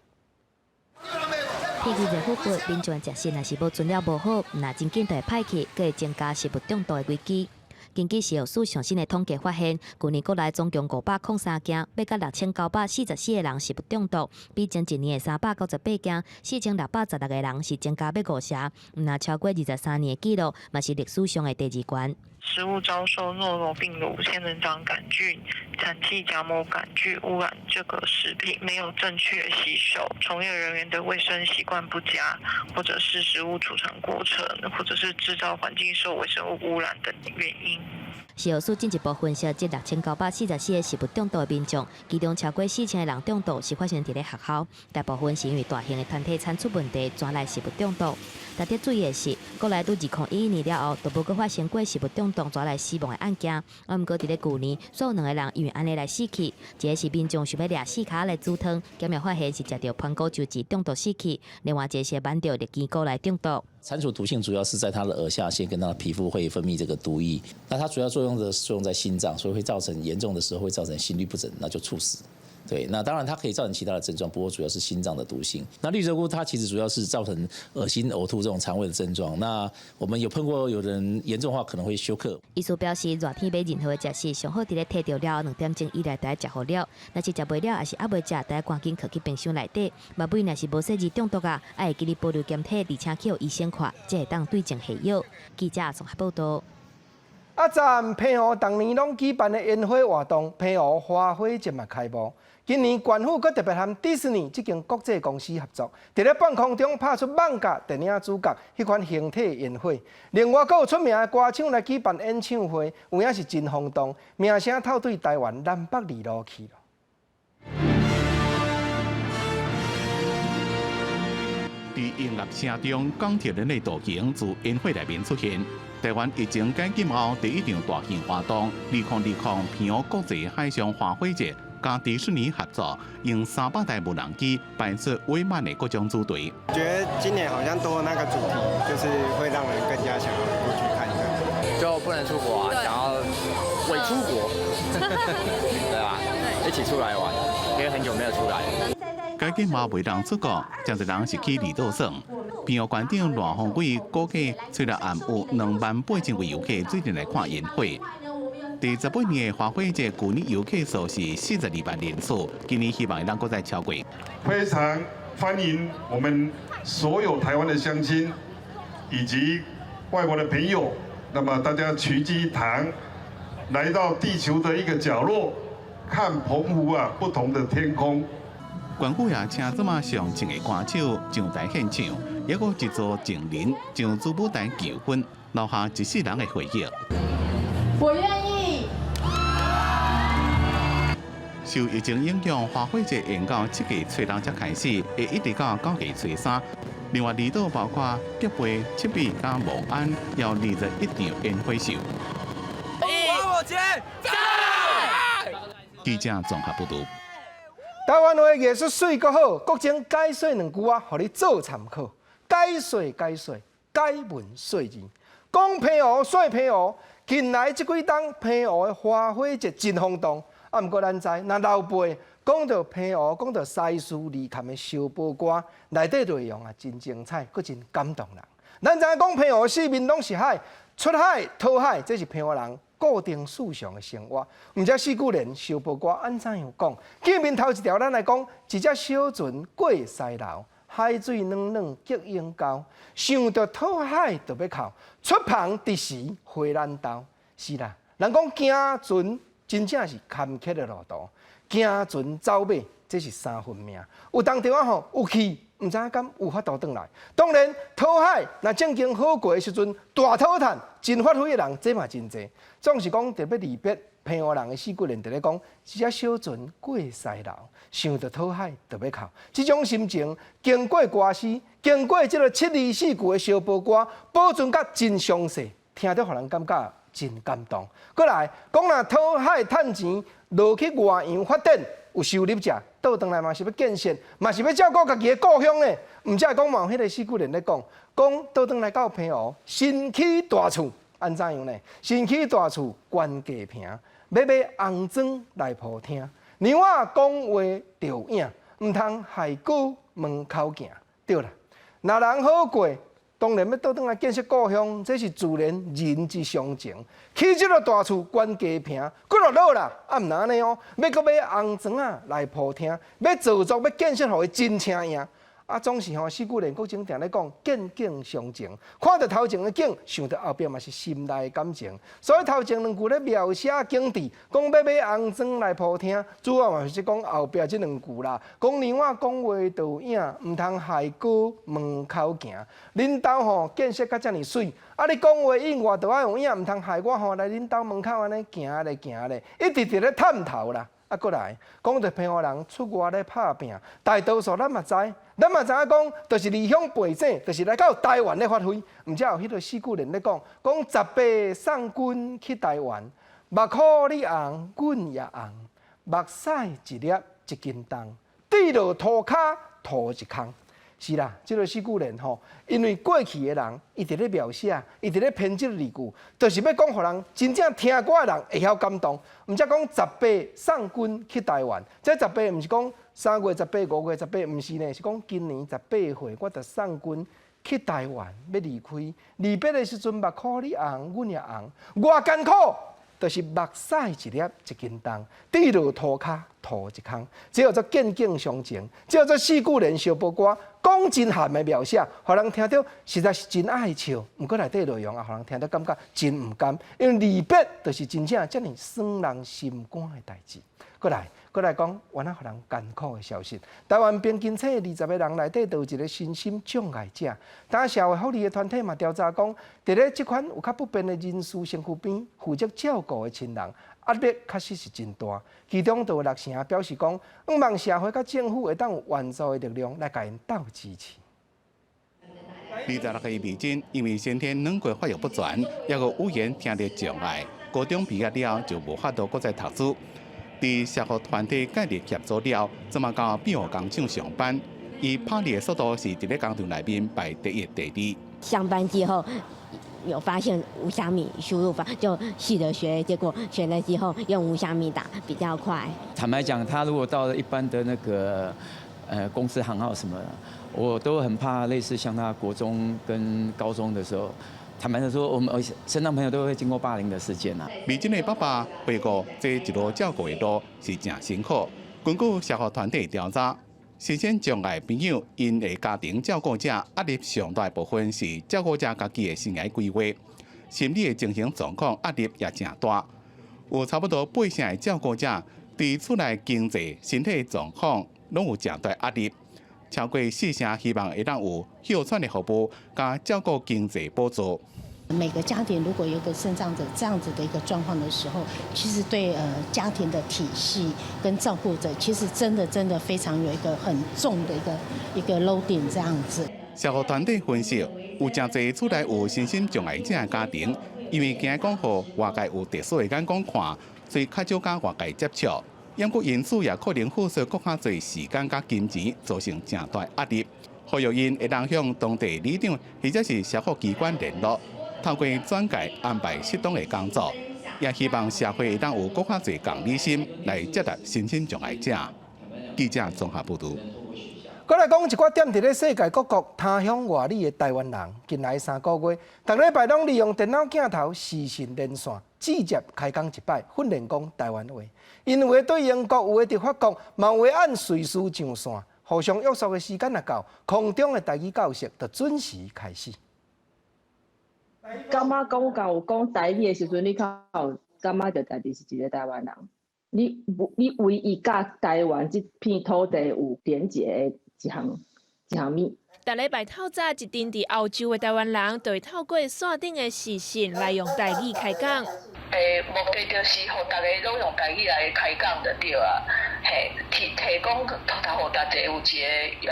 天氣熱乎乎，民眾食食若是保存了無好，若真緊就會歹去，閣會增加食物中毒的危機。根據食藥署上新的統計發現，舊年國內總共503件，欲到6944個人食物中毒，比前一年的398件，4616個人是增加欲五成，毋但超過23年的紀錄，嘛是歷史上的第二懸。食物遭受諾羅病毒、仙人掌桿菌、產氣莢膜桿菌汙染，這個食品沒有正確洗手，從業人員的衛生習慣不佳，或者是食物儲藏過程，或者是製造環境受微生物汙染等原因。食藥署進一步分析，這6944個食物中毒的民眾，其中超過4000個人中毒是發生佇咧學校，大部分是因為大型的團體餐出問題，轉來食物中毒。值得注意的是，過來對2011年了後，都無閣發生過食物中毒帶來死亡的案件。啊，毋過佇咧舊年，煞有兩個人因為按呢來死去，一個是民眾想欲掠四跤來煮湯，檢驗發現是食著番果酒汁中毒死去；另外一個是挽著綠箭菇來中毒。蟾蜍毒性主要是在它的耳下腺跟它的皮膚會分泌這個毒液，那它主要作用的作用在心臟，所以會造成嚴重的時候會造成心律不整，那就猝死。對，那當然它可以造成其他的症狀，不過主要是心臟的毒性。那綠鷓菇它其實主要是造成噁心、嘔吐這種腸胃的症狀。那我們有碰過有人嚴重的話可能會休克。醫師表示，熱天欲買任何的食食，上好佇咧提著了後2點鐘以內著愛食予了。若是食袂了，抑是猶未食，著愛趕緊囥去冰箱內底。目尾若是無細膩中毒啊，愛會記得保留檢體，而且去予醫生看，才會當對症下藥。記者綜合報道。啊，昨澎湖逐年攏舉辦的煙火活動，澎湖花火節嘛開幕。今年縣府閣特別和迪士尼這間國際公司合作，佇咧半空中拍出艋舺電影主角彼款形體煙火。另外，閣有出名的歌手來舉辦演唱會，有影是真轟動，名聲透對台灣南北二路去。佇音樂聲中，鋼鐵人的造型自煙火內面出現。台灣疫情解禁後第一場大型活動，2020澎湖國際海上花火節，佮迪士尼合作，用300台無人機擺出威猛的各種組隊。覺得今年好像多那個主題，就是會讓人更加想要過去看一看。就不能出國啊，想要偽出國，對吧？一起出來玩，因為很久沒有出來。解禁嘛袂當出國，誠濟人是去離島耍。澎湖縣長賴鴻偉估計，雖然暗有2萬8千位遊客做陣來看煙火。第18年的花火節，舊年遊客數是42萬人次，今年希望會當閣再超過。非常歡迎我們所有台灣的鄉親以及外國的朋友，那麼大家齊聚一堂，來到地球的一個角落，看澎湖啊不同的天空。縣府也請這馬上正的歌手上台獻唱，抑閣一組情人上主舞台求婚，留下一世人的回憶。我願意。受疫情影響，花火節延到7月初六才開始，會一直到9月初三。另外，離島包括吉貝、七美佮望安，有21場煙火秀。花火節在。記者綜合報導。台灣話藝術媠閣好，國情解說兩句仔，予你做參考。解說解說，解文說字。講澎湖說澎湖，近來這幾冬澎湖的花火節真轟動。啊，毋過咱知，若老輩講著澎湖，講著西施離崁的燒波歌，內底內容啊真精彩，閣真感動人。咱知影講澎湖四面攏是海，出海討海，這是澎湖人固定思想的生活。毋知四句聯燒波歌按怎樣講？見面頭一條，咱來講一隻小船過西流，海水暖暖激湧溝，想著討海就欲哭，出帆直時回咱兜。是啦，人講行船真正是坎坷的路途，行船走馬，這是三分命。有當陣仔吼有去，毋知影敢有法度轉來。當然，討海若正經好過的時陣，大討趁真發揮的人，這嘛真濟。總是講特別離別澎湖人的四句聯，佇咧講一隻小船過西流，想著討海就欲哭。這種心情，經過歌詞，經過這个七字四句的燒波歌，保存甲真詳細，聽著予人感覺真感動。過來講若討海趁錢，落去外洋發展有收入者，倒轉來嘛是欲建設，嘛是欲照顧家己的故鄉呢。毋才會講嘛有彼个四句聯咧講，講倒轉來到澎湖，新起大厝，按怎樣呢？新起大厝懸低坪，欲買紅磚來鋪廳。娘仔講話著影，毋通害哥門口行。對啦，若人好過，當然欲倒轉來建設故鄉，這是自然人之常情。起這个大厝懸低坪，幾落落啦，啊毋若按呢哦，欲閣買紅磚仔來鋪廳，欲造作欲建設予伊真青影。啊，總是吼四句聯國情定咧講，見景傷情，看著頭前的景，想著後壁嘛是心內的感情。所以頭前兩句咧描寫景致，講欲買紅磚來鋪廳，主要嘛是講後壁這兩句啦。講娘仔講話著影，毋通害哥門口行。恁兜吼建設甲遮爾媠，啊你講話應我著愛有影，毋通害我吼來恁兜門口按呢行咧行咧，一直佇咧探頭啦。啊，閣來講著澎湖人出外咧拍拚，大多數咱嘛知，咱嘛知影講，就是離鄉背井，就是來到台灣咧發揮。毋才有彼个四句聯咧講，講十八送君去台灣，目箍你紅，阮也紅，目屎一粒一斤重，跌落塗跤塗一空。是啦，這个四句聯吼，因為過去的人，伊佇咧描寫，伊佇咧編這个字句，就是欲講予人真正聽歌的人會曉感動。毋才講十八送君去台灣，這十八毋是講3月18、5月18，毋是呢，是講今年十八歲，我就送君去台灣，欲離開，離別的時陣目箍你紅，阮也紅，偌艱苦，就是目屎一粒一斤重，跌落塗跤塗一空，這叫做見景傷情，這叫做四句聯小波歌，講真鹹的描寫，予人聽著實在是真愛笑。毋過內底內容也予人聽著感覺真毋甘，因為離別就是真正遮爾傷人心肝的代誌。閣來，閣來講，原來予人艱苦的消息。台灣平均冊20個人內底，就有一個身心障礙者。當社會福利的團體嘛調查講，佇咧這款有較不便的人士身軀邊負責照顧的親人，壓力確實是真大。其中就有六成表示講，向望社會佮政府會當有援助的力量來共𪜶鬥支持。26歲美珍因為先天軟骨發育不全，抑閣語言聽力障礙，高中畢業了就無法度閣再讀書。佇社福團體介入協助了，這馬到庇護工廠上班。伊拍字的速度是佇咧工廠內面排第一、第二。上班之後有發現無蝦米輸入法，就試着學，結果學了之後用無蝦米打比較快。坦白講，他如果到了一般的那個公司行號什麼，我都很怕類似像他國中跟高中的時候。坦白的說，我們身障朋友都會經過霸凌的事件啊。美珍的爸爸回顧，這一路照顧的路是誠辛苦。根據社福團體調查，身心障礙朋友𪜶的家庭照顧者壓力上大部分是照顧者家己的生涯規劃，心理的精神狀況壓力也誠大。有差不多八成的照顧者對厝內經濟、身體狀況攏有誠大壓力。超過四成希望會當有歇喘的服務，佮照顧經濟補助。每個家庭如果有個身障者這樣子的一個狀況的時候，其實對家庭的體系跟照顧者，其實真的真的非常有一個很重的一個 loading 這樣子。社福團體分析，有誠濟厝內有身心障礙者的家庭，因為驚講予外界有特殊的眼光看，所以較少佮外界接觸。毋過因此也可能付出閣較濟時間佮金錢，造成誠大壓力。呼籲𪜶會當向當地里長或者是社福機關聯絡，透過轉介安排適當的工作，也希望社會會當有閣較濟同理心來接納身心障礙者。記者綜合報導。閣來講一寡踮佇咧世界各國他鄉外里的台灣人，近來3個月，逐禮拜攏利用電腦鏡頭視訊連線，直接開講一擺，訓練講台灣話。𪜶有的對英國，有的佇法國，嘛有的按瑞士上線，互相約束的時間若到，空中的台語教室就準時開始。感覺講到有講台語的時陣，你較有感覺著家己是一個台灣人。你你唯一佮台灣這片土地有連結的一項一項物。逐禮拜透早，一陣佇歐洲的台灣人，就會透過線頂的視訊來用台語開講。欸，目的就是予逐家攏用台語來開講就對啊，嘿，提提供予大家有一個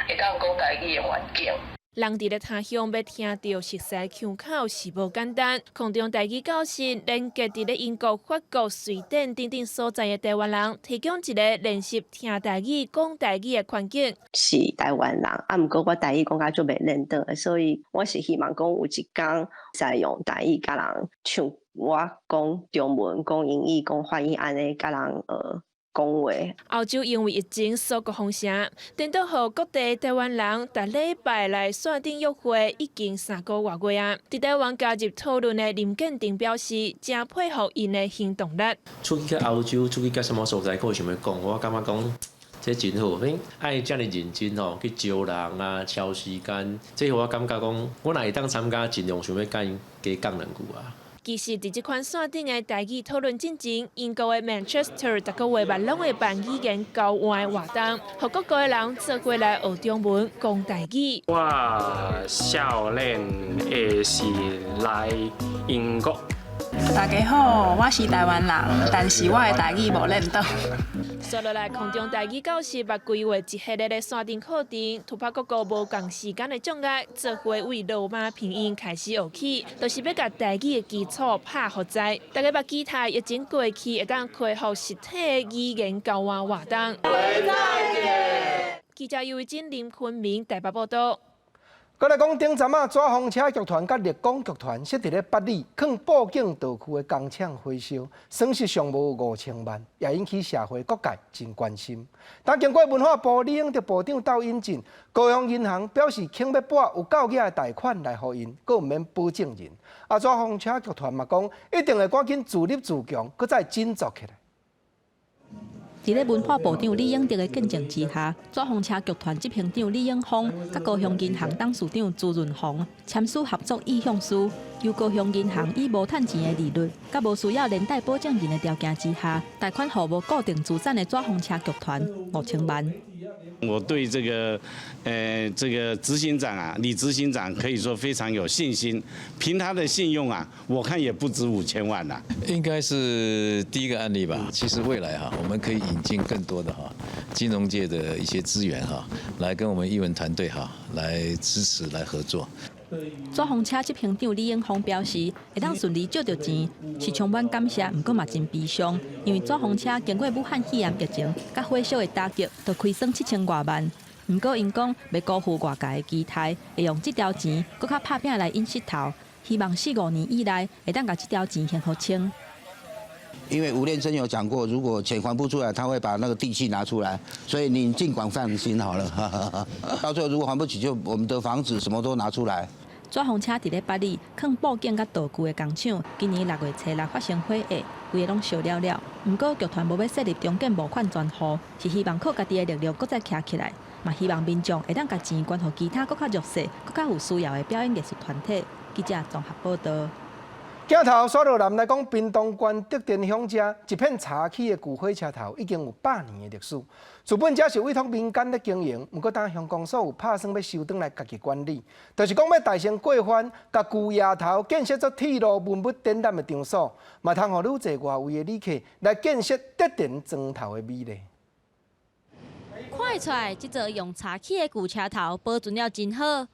會當講台語的環境。人佇咧他鄉欲聽著熟似腔口是無簡單。空中台語教室連結佇咧英國、法國、瑞典等等所在的台灣人，提供一个練習聽台語、講台語的環境。是台灣人，啊，毋過我台語講甲足袂輪轉，所以我是希望講有一工會使用台語佮人像我講中文、講英語、講法語按呢，佮人講話。歐洲因為疫情鎖國封城，顛倒予各地台灣人逐禮拜來線頂約會，已經3個外月啊。佇台灣加入討論的林建廷表示，誠佩服𪜶的行動力。出去到歐洲，出去到啥物所在，閣有想欲講，我感覺講這真好，恁愛遮爾認真吼，去招人啊，敲時間，這予我感覺講，我若會當參加，盡量想欲佮𪜶加講兩句啊。其實，佇這款線頂的台語討論進前，英國的 Manchester 逐個月嘛攏會辦語言交換的活動，予各國的人做伙來學中文、講台語。我少年的是來英國，大家好，我是台灣人，但是我的台語無輪轉。煞落來空中台語教習，嘛規劃一系列的線頂課程，突破各國無仝時間的障礙，做伙為羅馬拼音開始學起，就是欲共台語的基礎拍予知。大家欲期待疫情過去，會當恢復實體的語言交換活動。記者尤維真、林坤明台北報道。閣來講，頂陣仔，紙風車劇團佮立功劇團設佇咧八里，囥布景道具的工廠火燒，損失上無5000萬，也引起社會各界真關心。但經過文化部李永得部長鬥引進，高雄銀行表示肯欲撥有夠額的貸款來予𪜶，閣毋免保證人。啊，紙風車劇團嘛講，一定會趕緊自立自強，閣再振作起來。佇咧文化部長李永得的見證之下，紙風車劇團執行長李永峰佮高雄銀行董事長朱潤宏簽署合作意向書，由高雄銀行以無趁錢的利率，佮無需要連帶保證人的條件之下，貸款予無固定資產的紙風車劇團5000萬。我對這個，這個執行長啊，李執行長可以說非常有信心，憑他的信用啊，我看也不止5000萬啦。應該是第一個案例吧。其實未來哈，我們可以引進更多的哈金融界的一些資源哈，來跟我們藝文團隊哈來支持來合作。紙風車執行長李永峰表示，會當順利借著錢，是充滿感謝，毋過嘛真悲傷，因為紙風車經過武漢肺炎疫情佮火燒的打擊，都虧損7000外萬。毋過𪜶講，袂辜負外界的期待，會用這條錢閣較拍拚來引勢頭，希望四五年以內會當共這條錢還予清。因為吳念真有講過，如果錢還不出來，他會把那個地契拿出來，所以你盡管放心好了。到最後如果還不起，就我們的房子什麼都拿出來。紙風車佇咧八里，囥布景佮道具的工廠，今年6月初六發生火災，規个攏燒了了。毋過劇團無欲設立重建募款專戶，是希望靠家己的力量閣再徛起來，嘛希望民眾會當共錢捐予其他閣較弱勢、閣較有需要的表演藝術團體。記者綜合報導。鏡頭煞落來講，屏東縣竹田鄉遮一片柴起的舊火車頭已經有100年的歷史。自本遮是委託民間咧經營，毋過當鄉公所有拍算欲收轉來家己管理，就是講欲大乘過番，共舊驛頭建設做鐵路文物展覽的場所，嘛通予愈濟外圍的旅客來見識竹田莊頭的美麗。看會出來，這座用柴起的舊車頭保存了真好。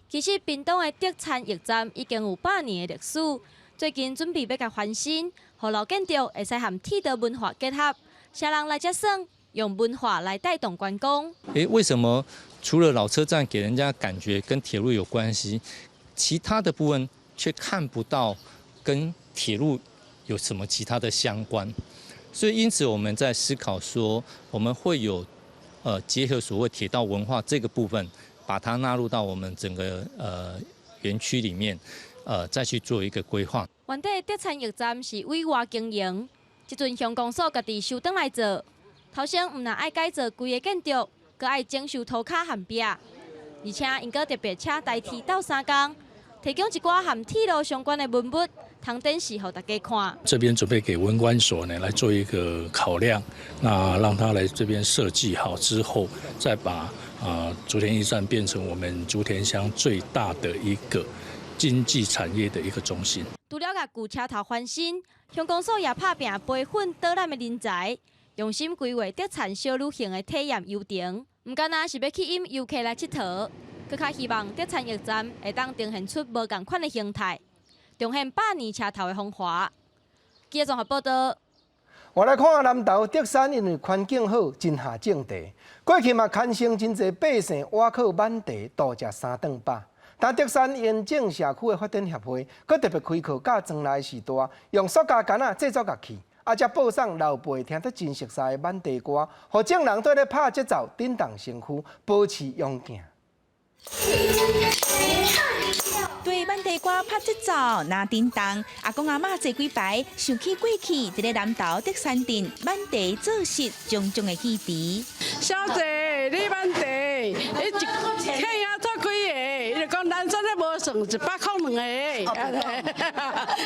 其實屏東的竹田驛站已經有百年的歷史。最近準備欲共翻新，予老建築會使和鐵道文化結合，啥人來遮耍，用文化來帶動觀光。欸，為什麼除了老車站給人家感覺跟鐵路有關係，其他的部分卻看不到跟鐵路有什麼其他的相關？所以因此我們在思考說，我們會有結合所謂鐵道文化這個部分，把它納入到我們整個園區裡面。再去做一個規劃。原底竹田驛站是委外經營，這陣鄉公所家己收轉來做。頭先毋但愛改造規個建築，閣愛整修塗跤和壁，而且𪜶閣特別請台鐵鬥相共，提供一寡和鐵路相關的文物，通展示予大家看。這邊準備給文管所呢來做一個考量，那讓他來這邊設計好之後，再把竹田驛站變成我們竹田鄉最大的一個經濟產業的一個中心。除了共舊車頭翻新，鄉公所也拍拚培訓導覽的人才，用心規劃竹田小旅行的體驗遊程。毋干焦是欲吸引遊客來𨑨迌，閣較希望竹田驛站會當呈現出無仝款的形態，重現百年車頭的風華。記者綜合報道。我來看南投竹山，因為環境好，真合種茶。過去嘛，牽生真濟百姓倚靠挽茶度食三頓飽。但竹山延正社區的發展協會，閣特別開課教莊內序大，用塑膠桿仔製作樂器，啊，才播送老輩聽得真熟悉的挽茶歌，予眾人綴咧拍節奏，振動身軀，保持勇健。對挽茶歌拍節奏，若振動，阿公阿嬤坐幾排，想起過去佇咧南投竹山鎮挽茶做事種種的記憶。小姐，你挽茶，你一客仔做幾个？伊就講人生咧無算100箍兩个，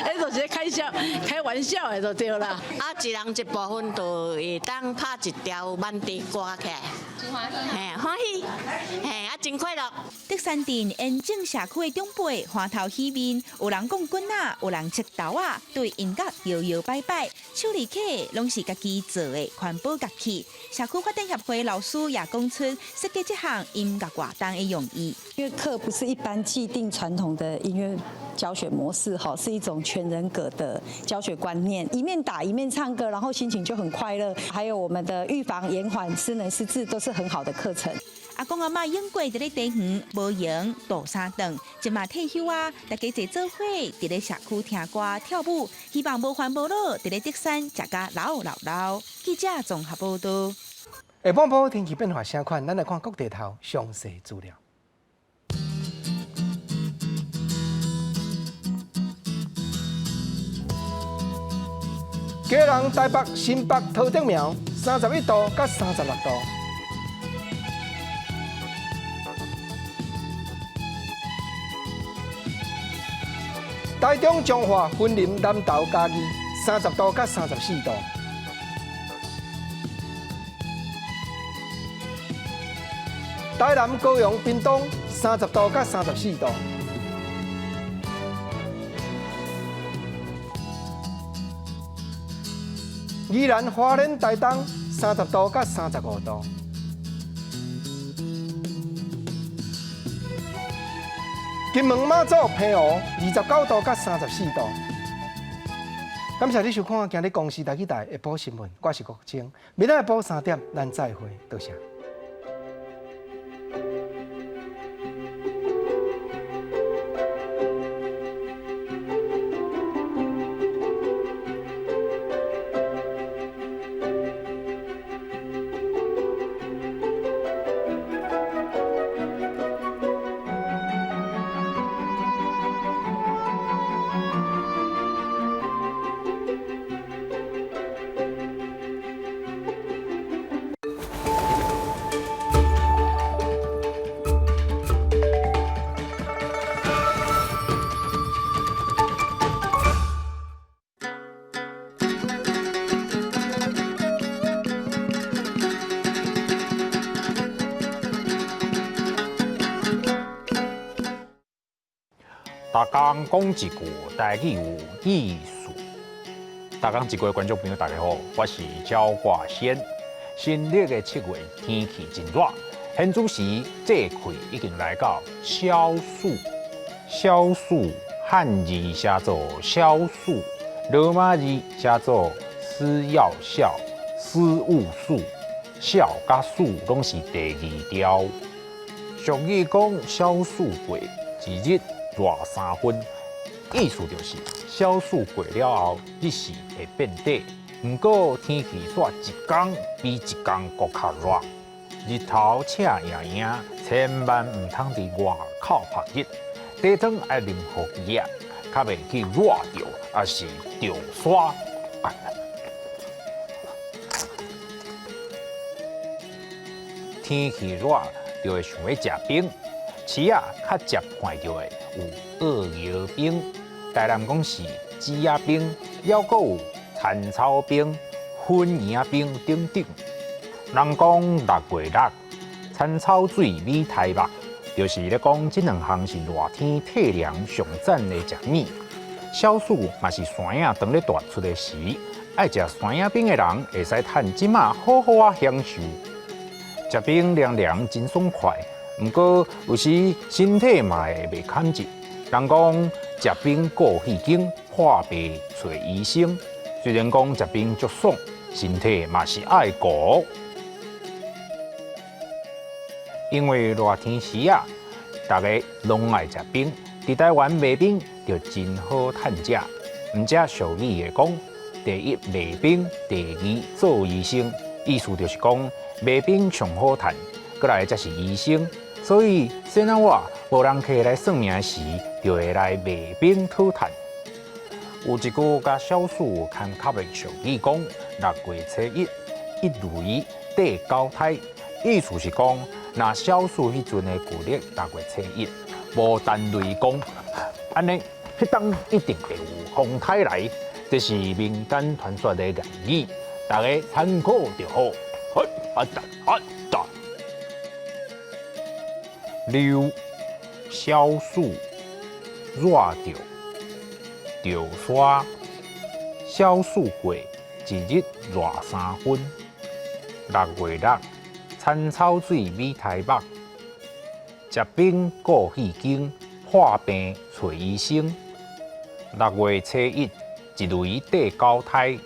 彼就是開笑開玩笑的就對啦。啊，一人一部分就會當拍一條挽滴歌起來，嘿，歡喜，嘿，啊，真快樂。竹山鎮延正社區的長輩歡頭喜面，有人講滾仔，有人切豆仔，對音樂搖搖擺擺，手裡提攏是家己做的環保樂器。社區發展協會老師也講出設計這項音樂活動的用意。音樂課不是一般既定傳統的音樂教學模式，哈，是一種全人格的教學觀念，一面打一面唱歌，然後心情就很快樂。還有我們的預防、延緩失能失智都是很好的課程。阿公阿嬤永過佇咧茶園無閒渡三頓，這馬退休啊，大家坐做伙佇咧社區聽歌跳舞，希望無煩無惱佇咧竹山食甲老老老。記者綜合報導。下半晡天氣變化啥款？咱來看各地頭詳細資料。基隆、台北、新北、桃竹苗，31度到36度。台中、彰化、雲林、南投、嘉義，30度到34度。台南、高雄、屏東，30度到34度。宜蘭、花蓮、台東，30度到35度。金門、馬祖、澎湖，29度到34度。感謝你收看今日公視台語台下晡新聞，我是國清。明仔下晡3點，咱再會，多謝。逐工講一句台語有意思。逐工一句觀眾朋友大家好，我是焦掛先。新曆的7月天氣真熱，現此時節氣已經來到小暑。小暑漢字寫做小暑，羅馬字寫做司藥孝，司務暑，孝佮暑攏是第二調。俗語講小暑過，一日熱3分，意思就是小暑過了後，日時會變短。毋過天氣煞一工比一工閣較熱，日頭赤炎炎，千萬毋通佇外口曝日。茶湯愛啉予熱，較袂去熱著，抑是著沙。天氣熱就會想欲食冰，市仔較捷看著的有澳搖冰，台南講是枝仔冰，抑閣有田草冰、粉圓仔冰等等。人講6月6，田草水米苔目，就是咧講這兩項是熱天退涼上讚的食物。小暑嘛是山仔當咧大出的時，愛食山仔冰的人會使趁這馬好好仔享受。食冰涼涼真爽快，毋過有時身體嘛會袂堪熱。人講食冰顧肺經，破病揣醫生。雖然講食冰足爽，身體嘛是愛顧。因為熱天時啊，大家攏愛食冰，佇台灣賣冰就真好趁食。毋只俗語會講，第一賣冰，第二做醫生，意思就是講賣冰上好趁，閣來才是醫生。所以，先仔我無人客來算命時，就會來賣冰討趁。有一句佮小暑有牽卡的俗語講：6月初一，一雷地九胎，意思是講，若小暑彼陣的舊曆6月初一，無彈雷公，按呢，彼當一定會有風颱來，這是民間傳說的諺語，大家參考就好。好，阿達阿達，溜小暑熱著著沙，小暑過一日熱3分。6月6，田草水米苔目，食冰顧戲經，破病揣醫生。6月初一，一雷地九胎。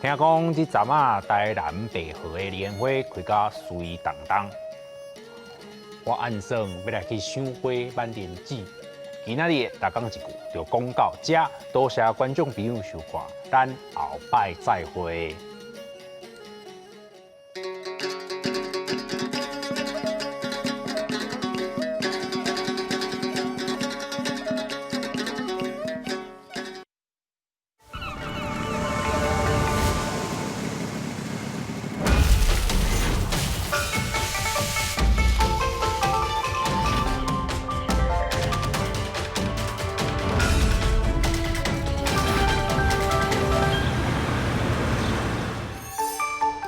聽講這陣仔台南白河的蓮花開甲媠當當，我按算欲來去賞花挽蓮子。今仔日逐工一句就講到遮，多謝觀眾朋友收看，咱後擺再會。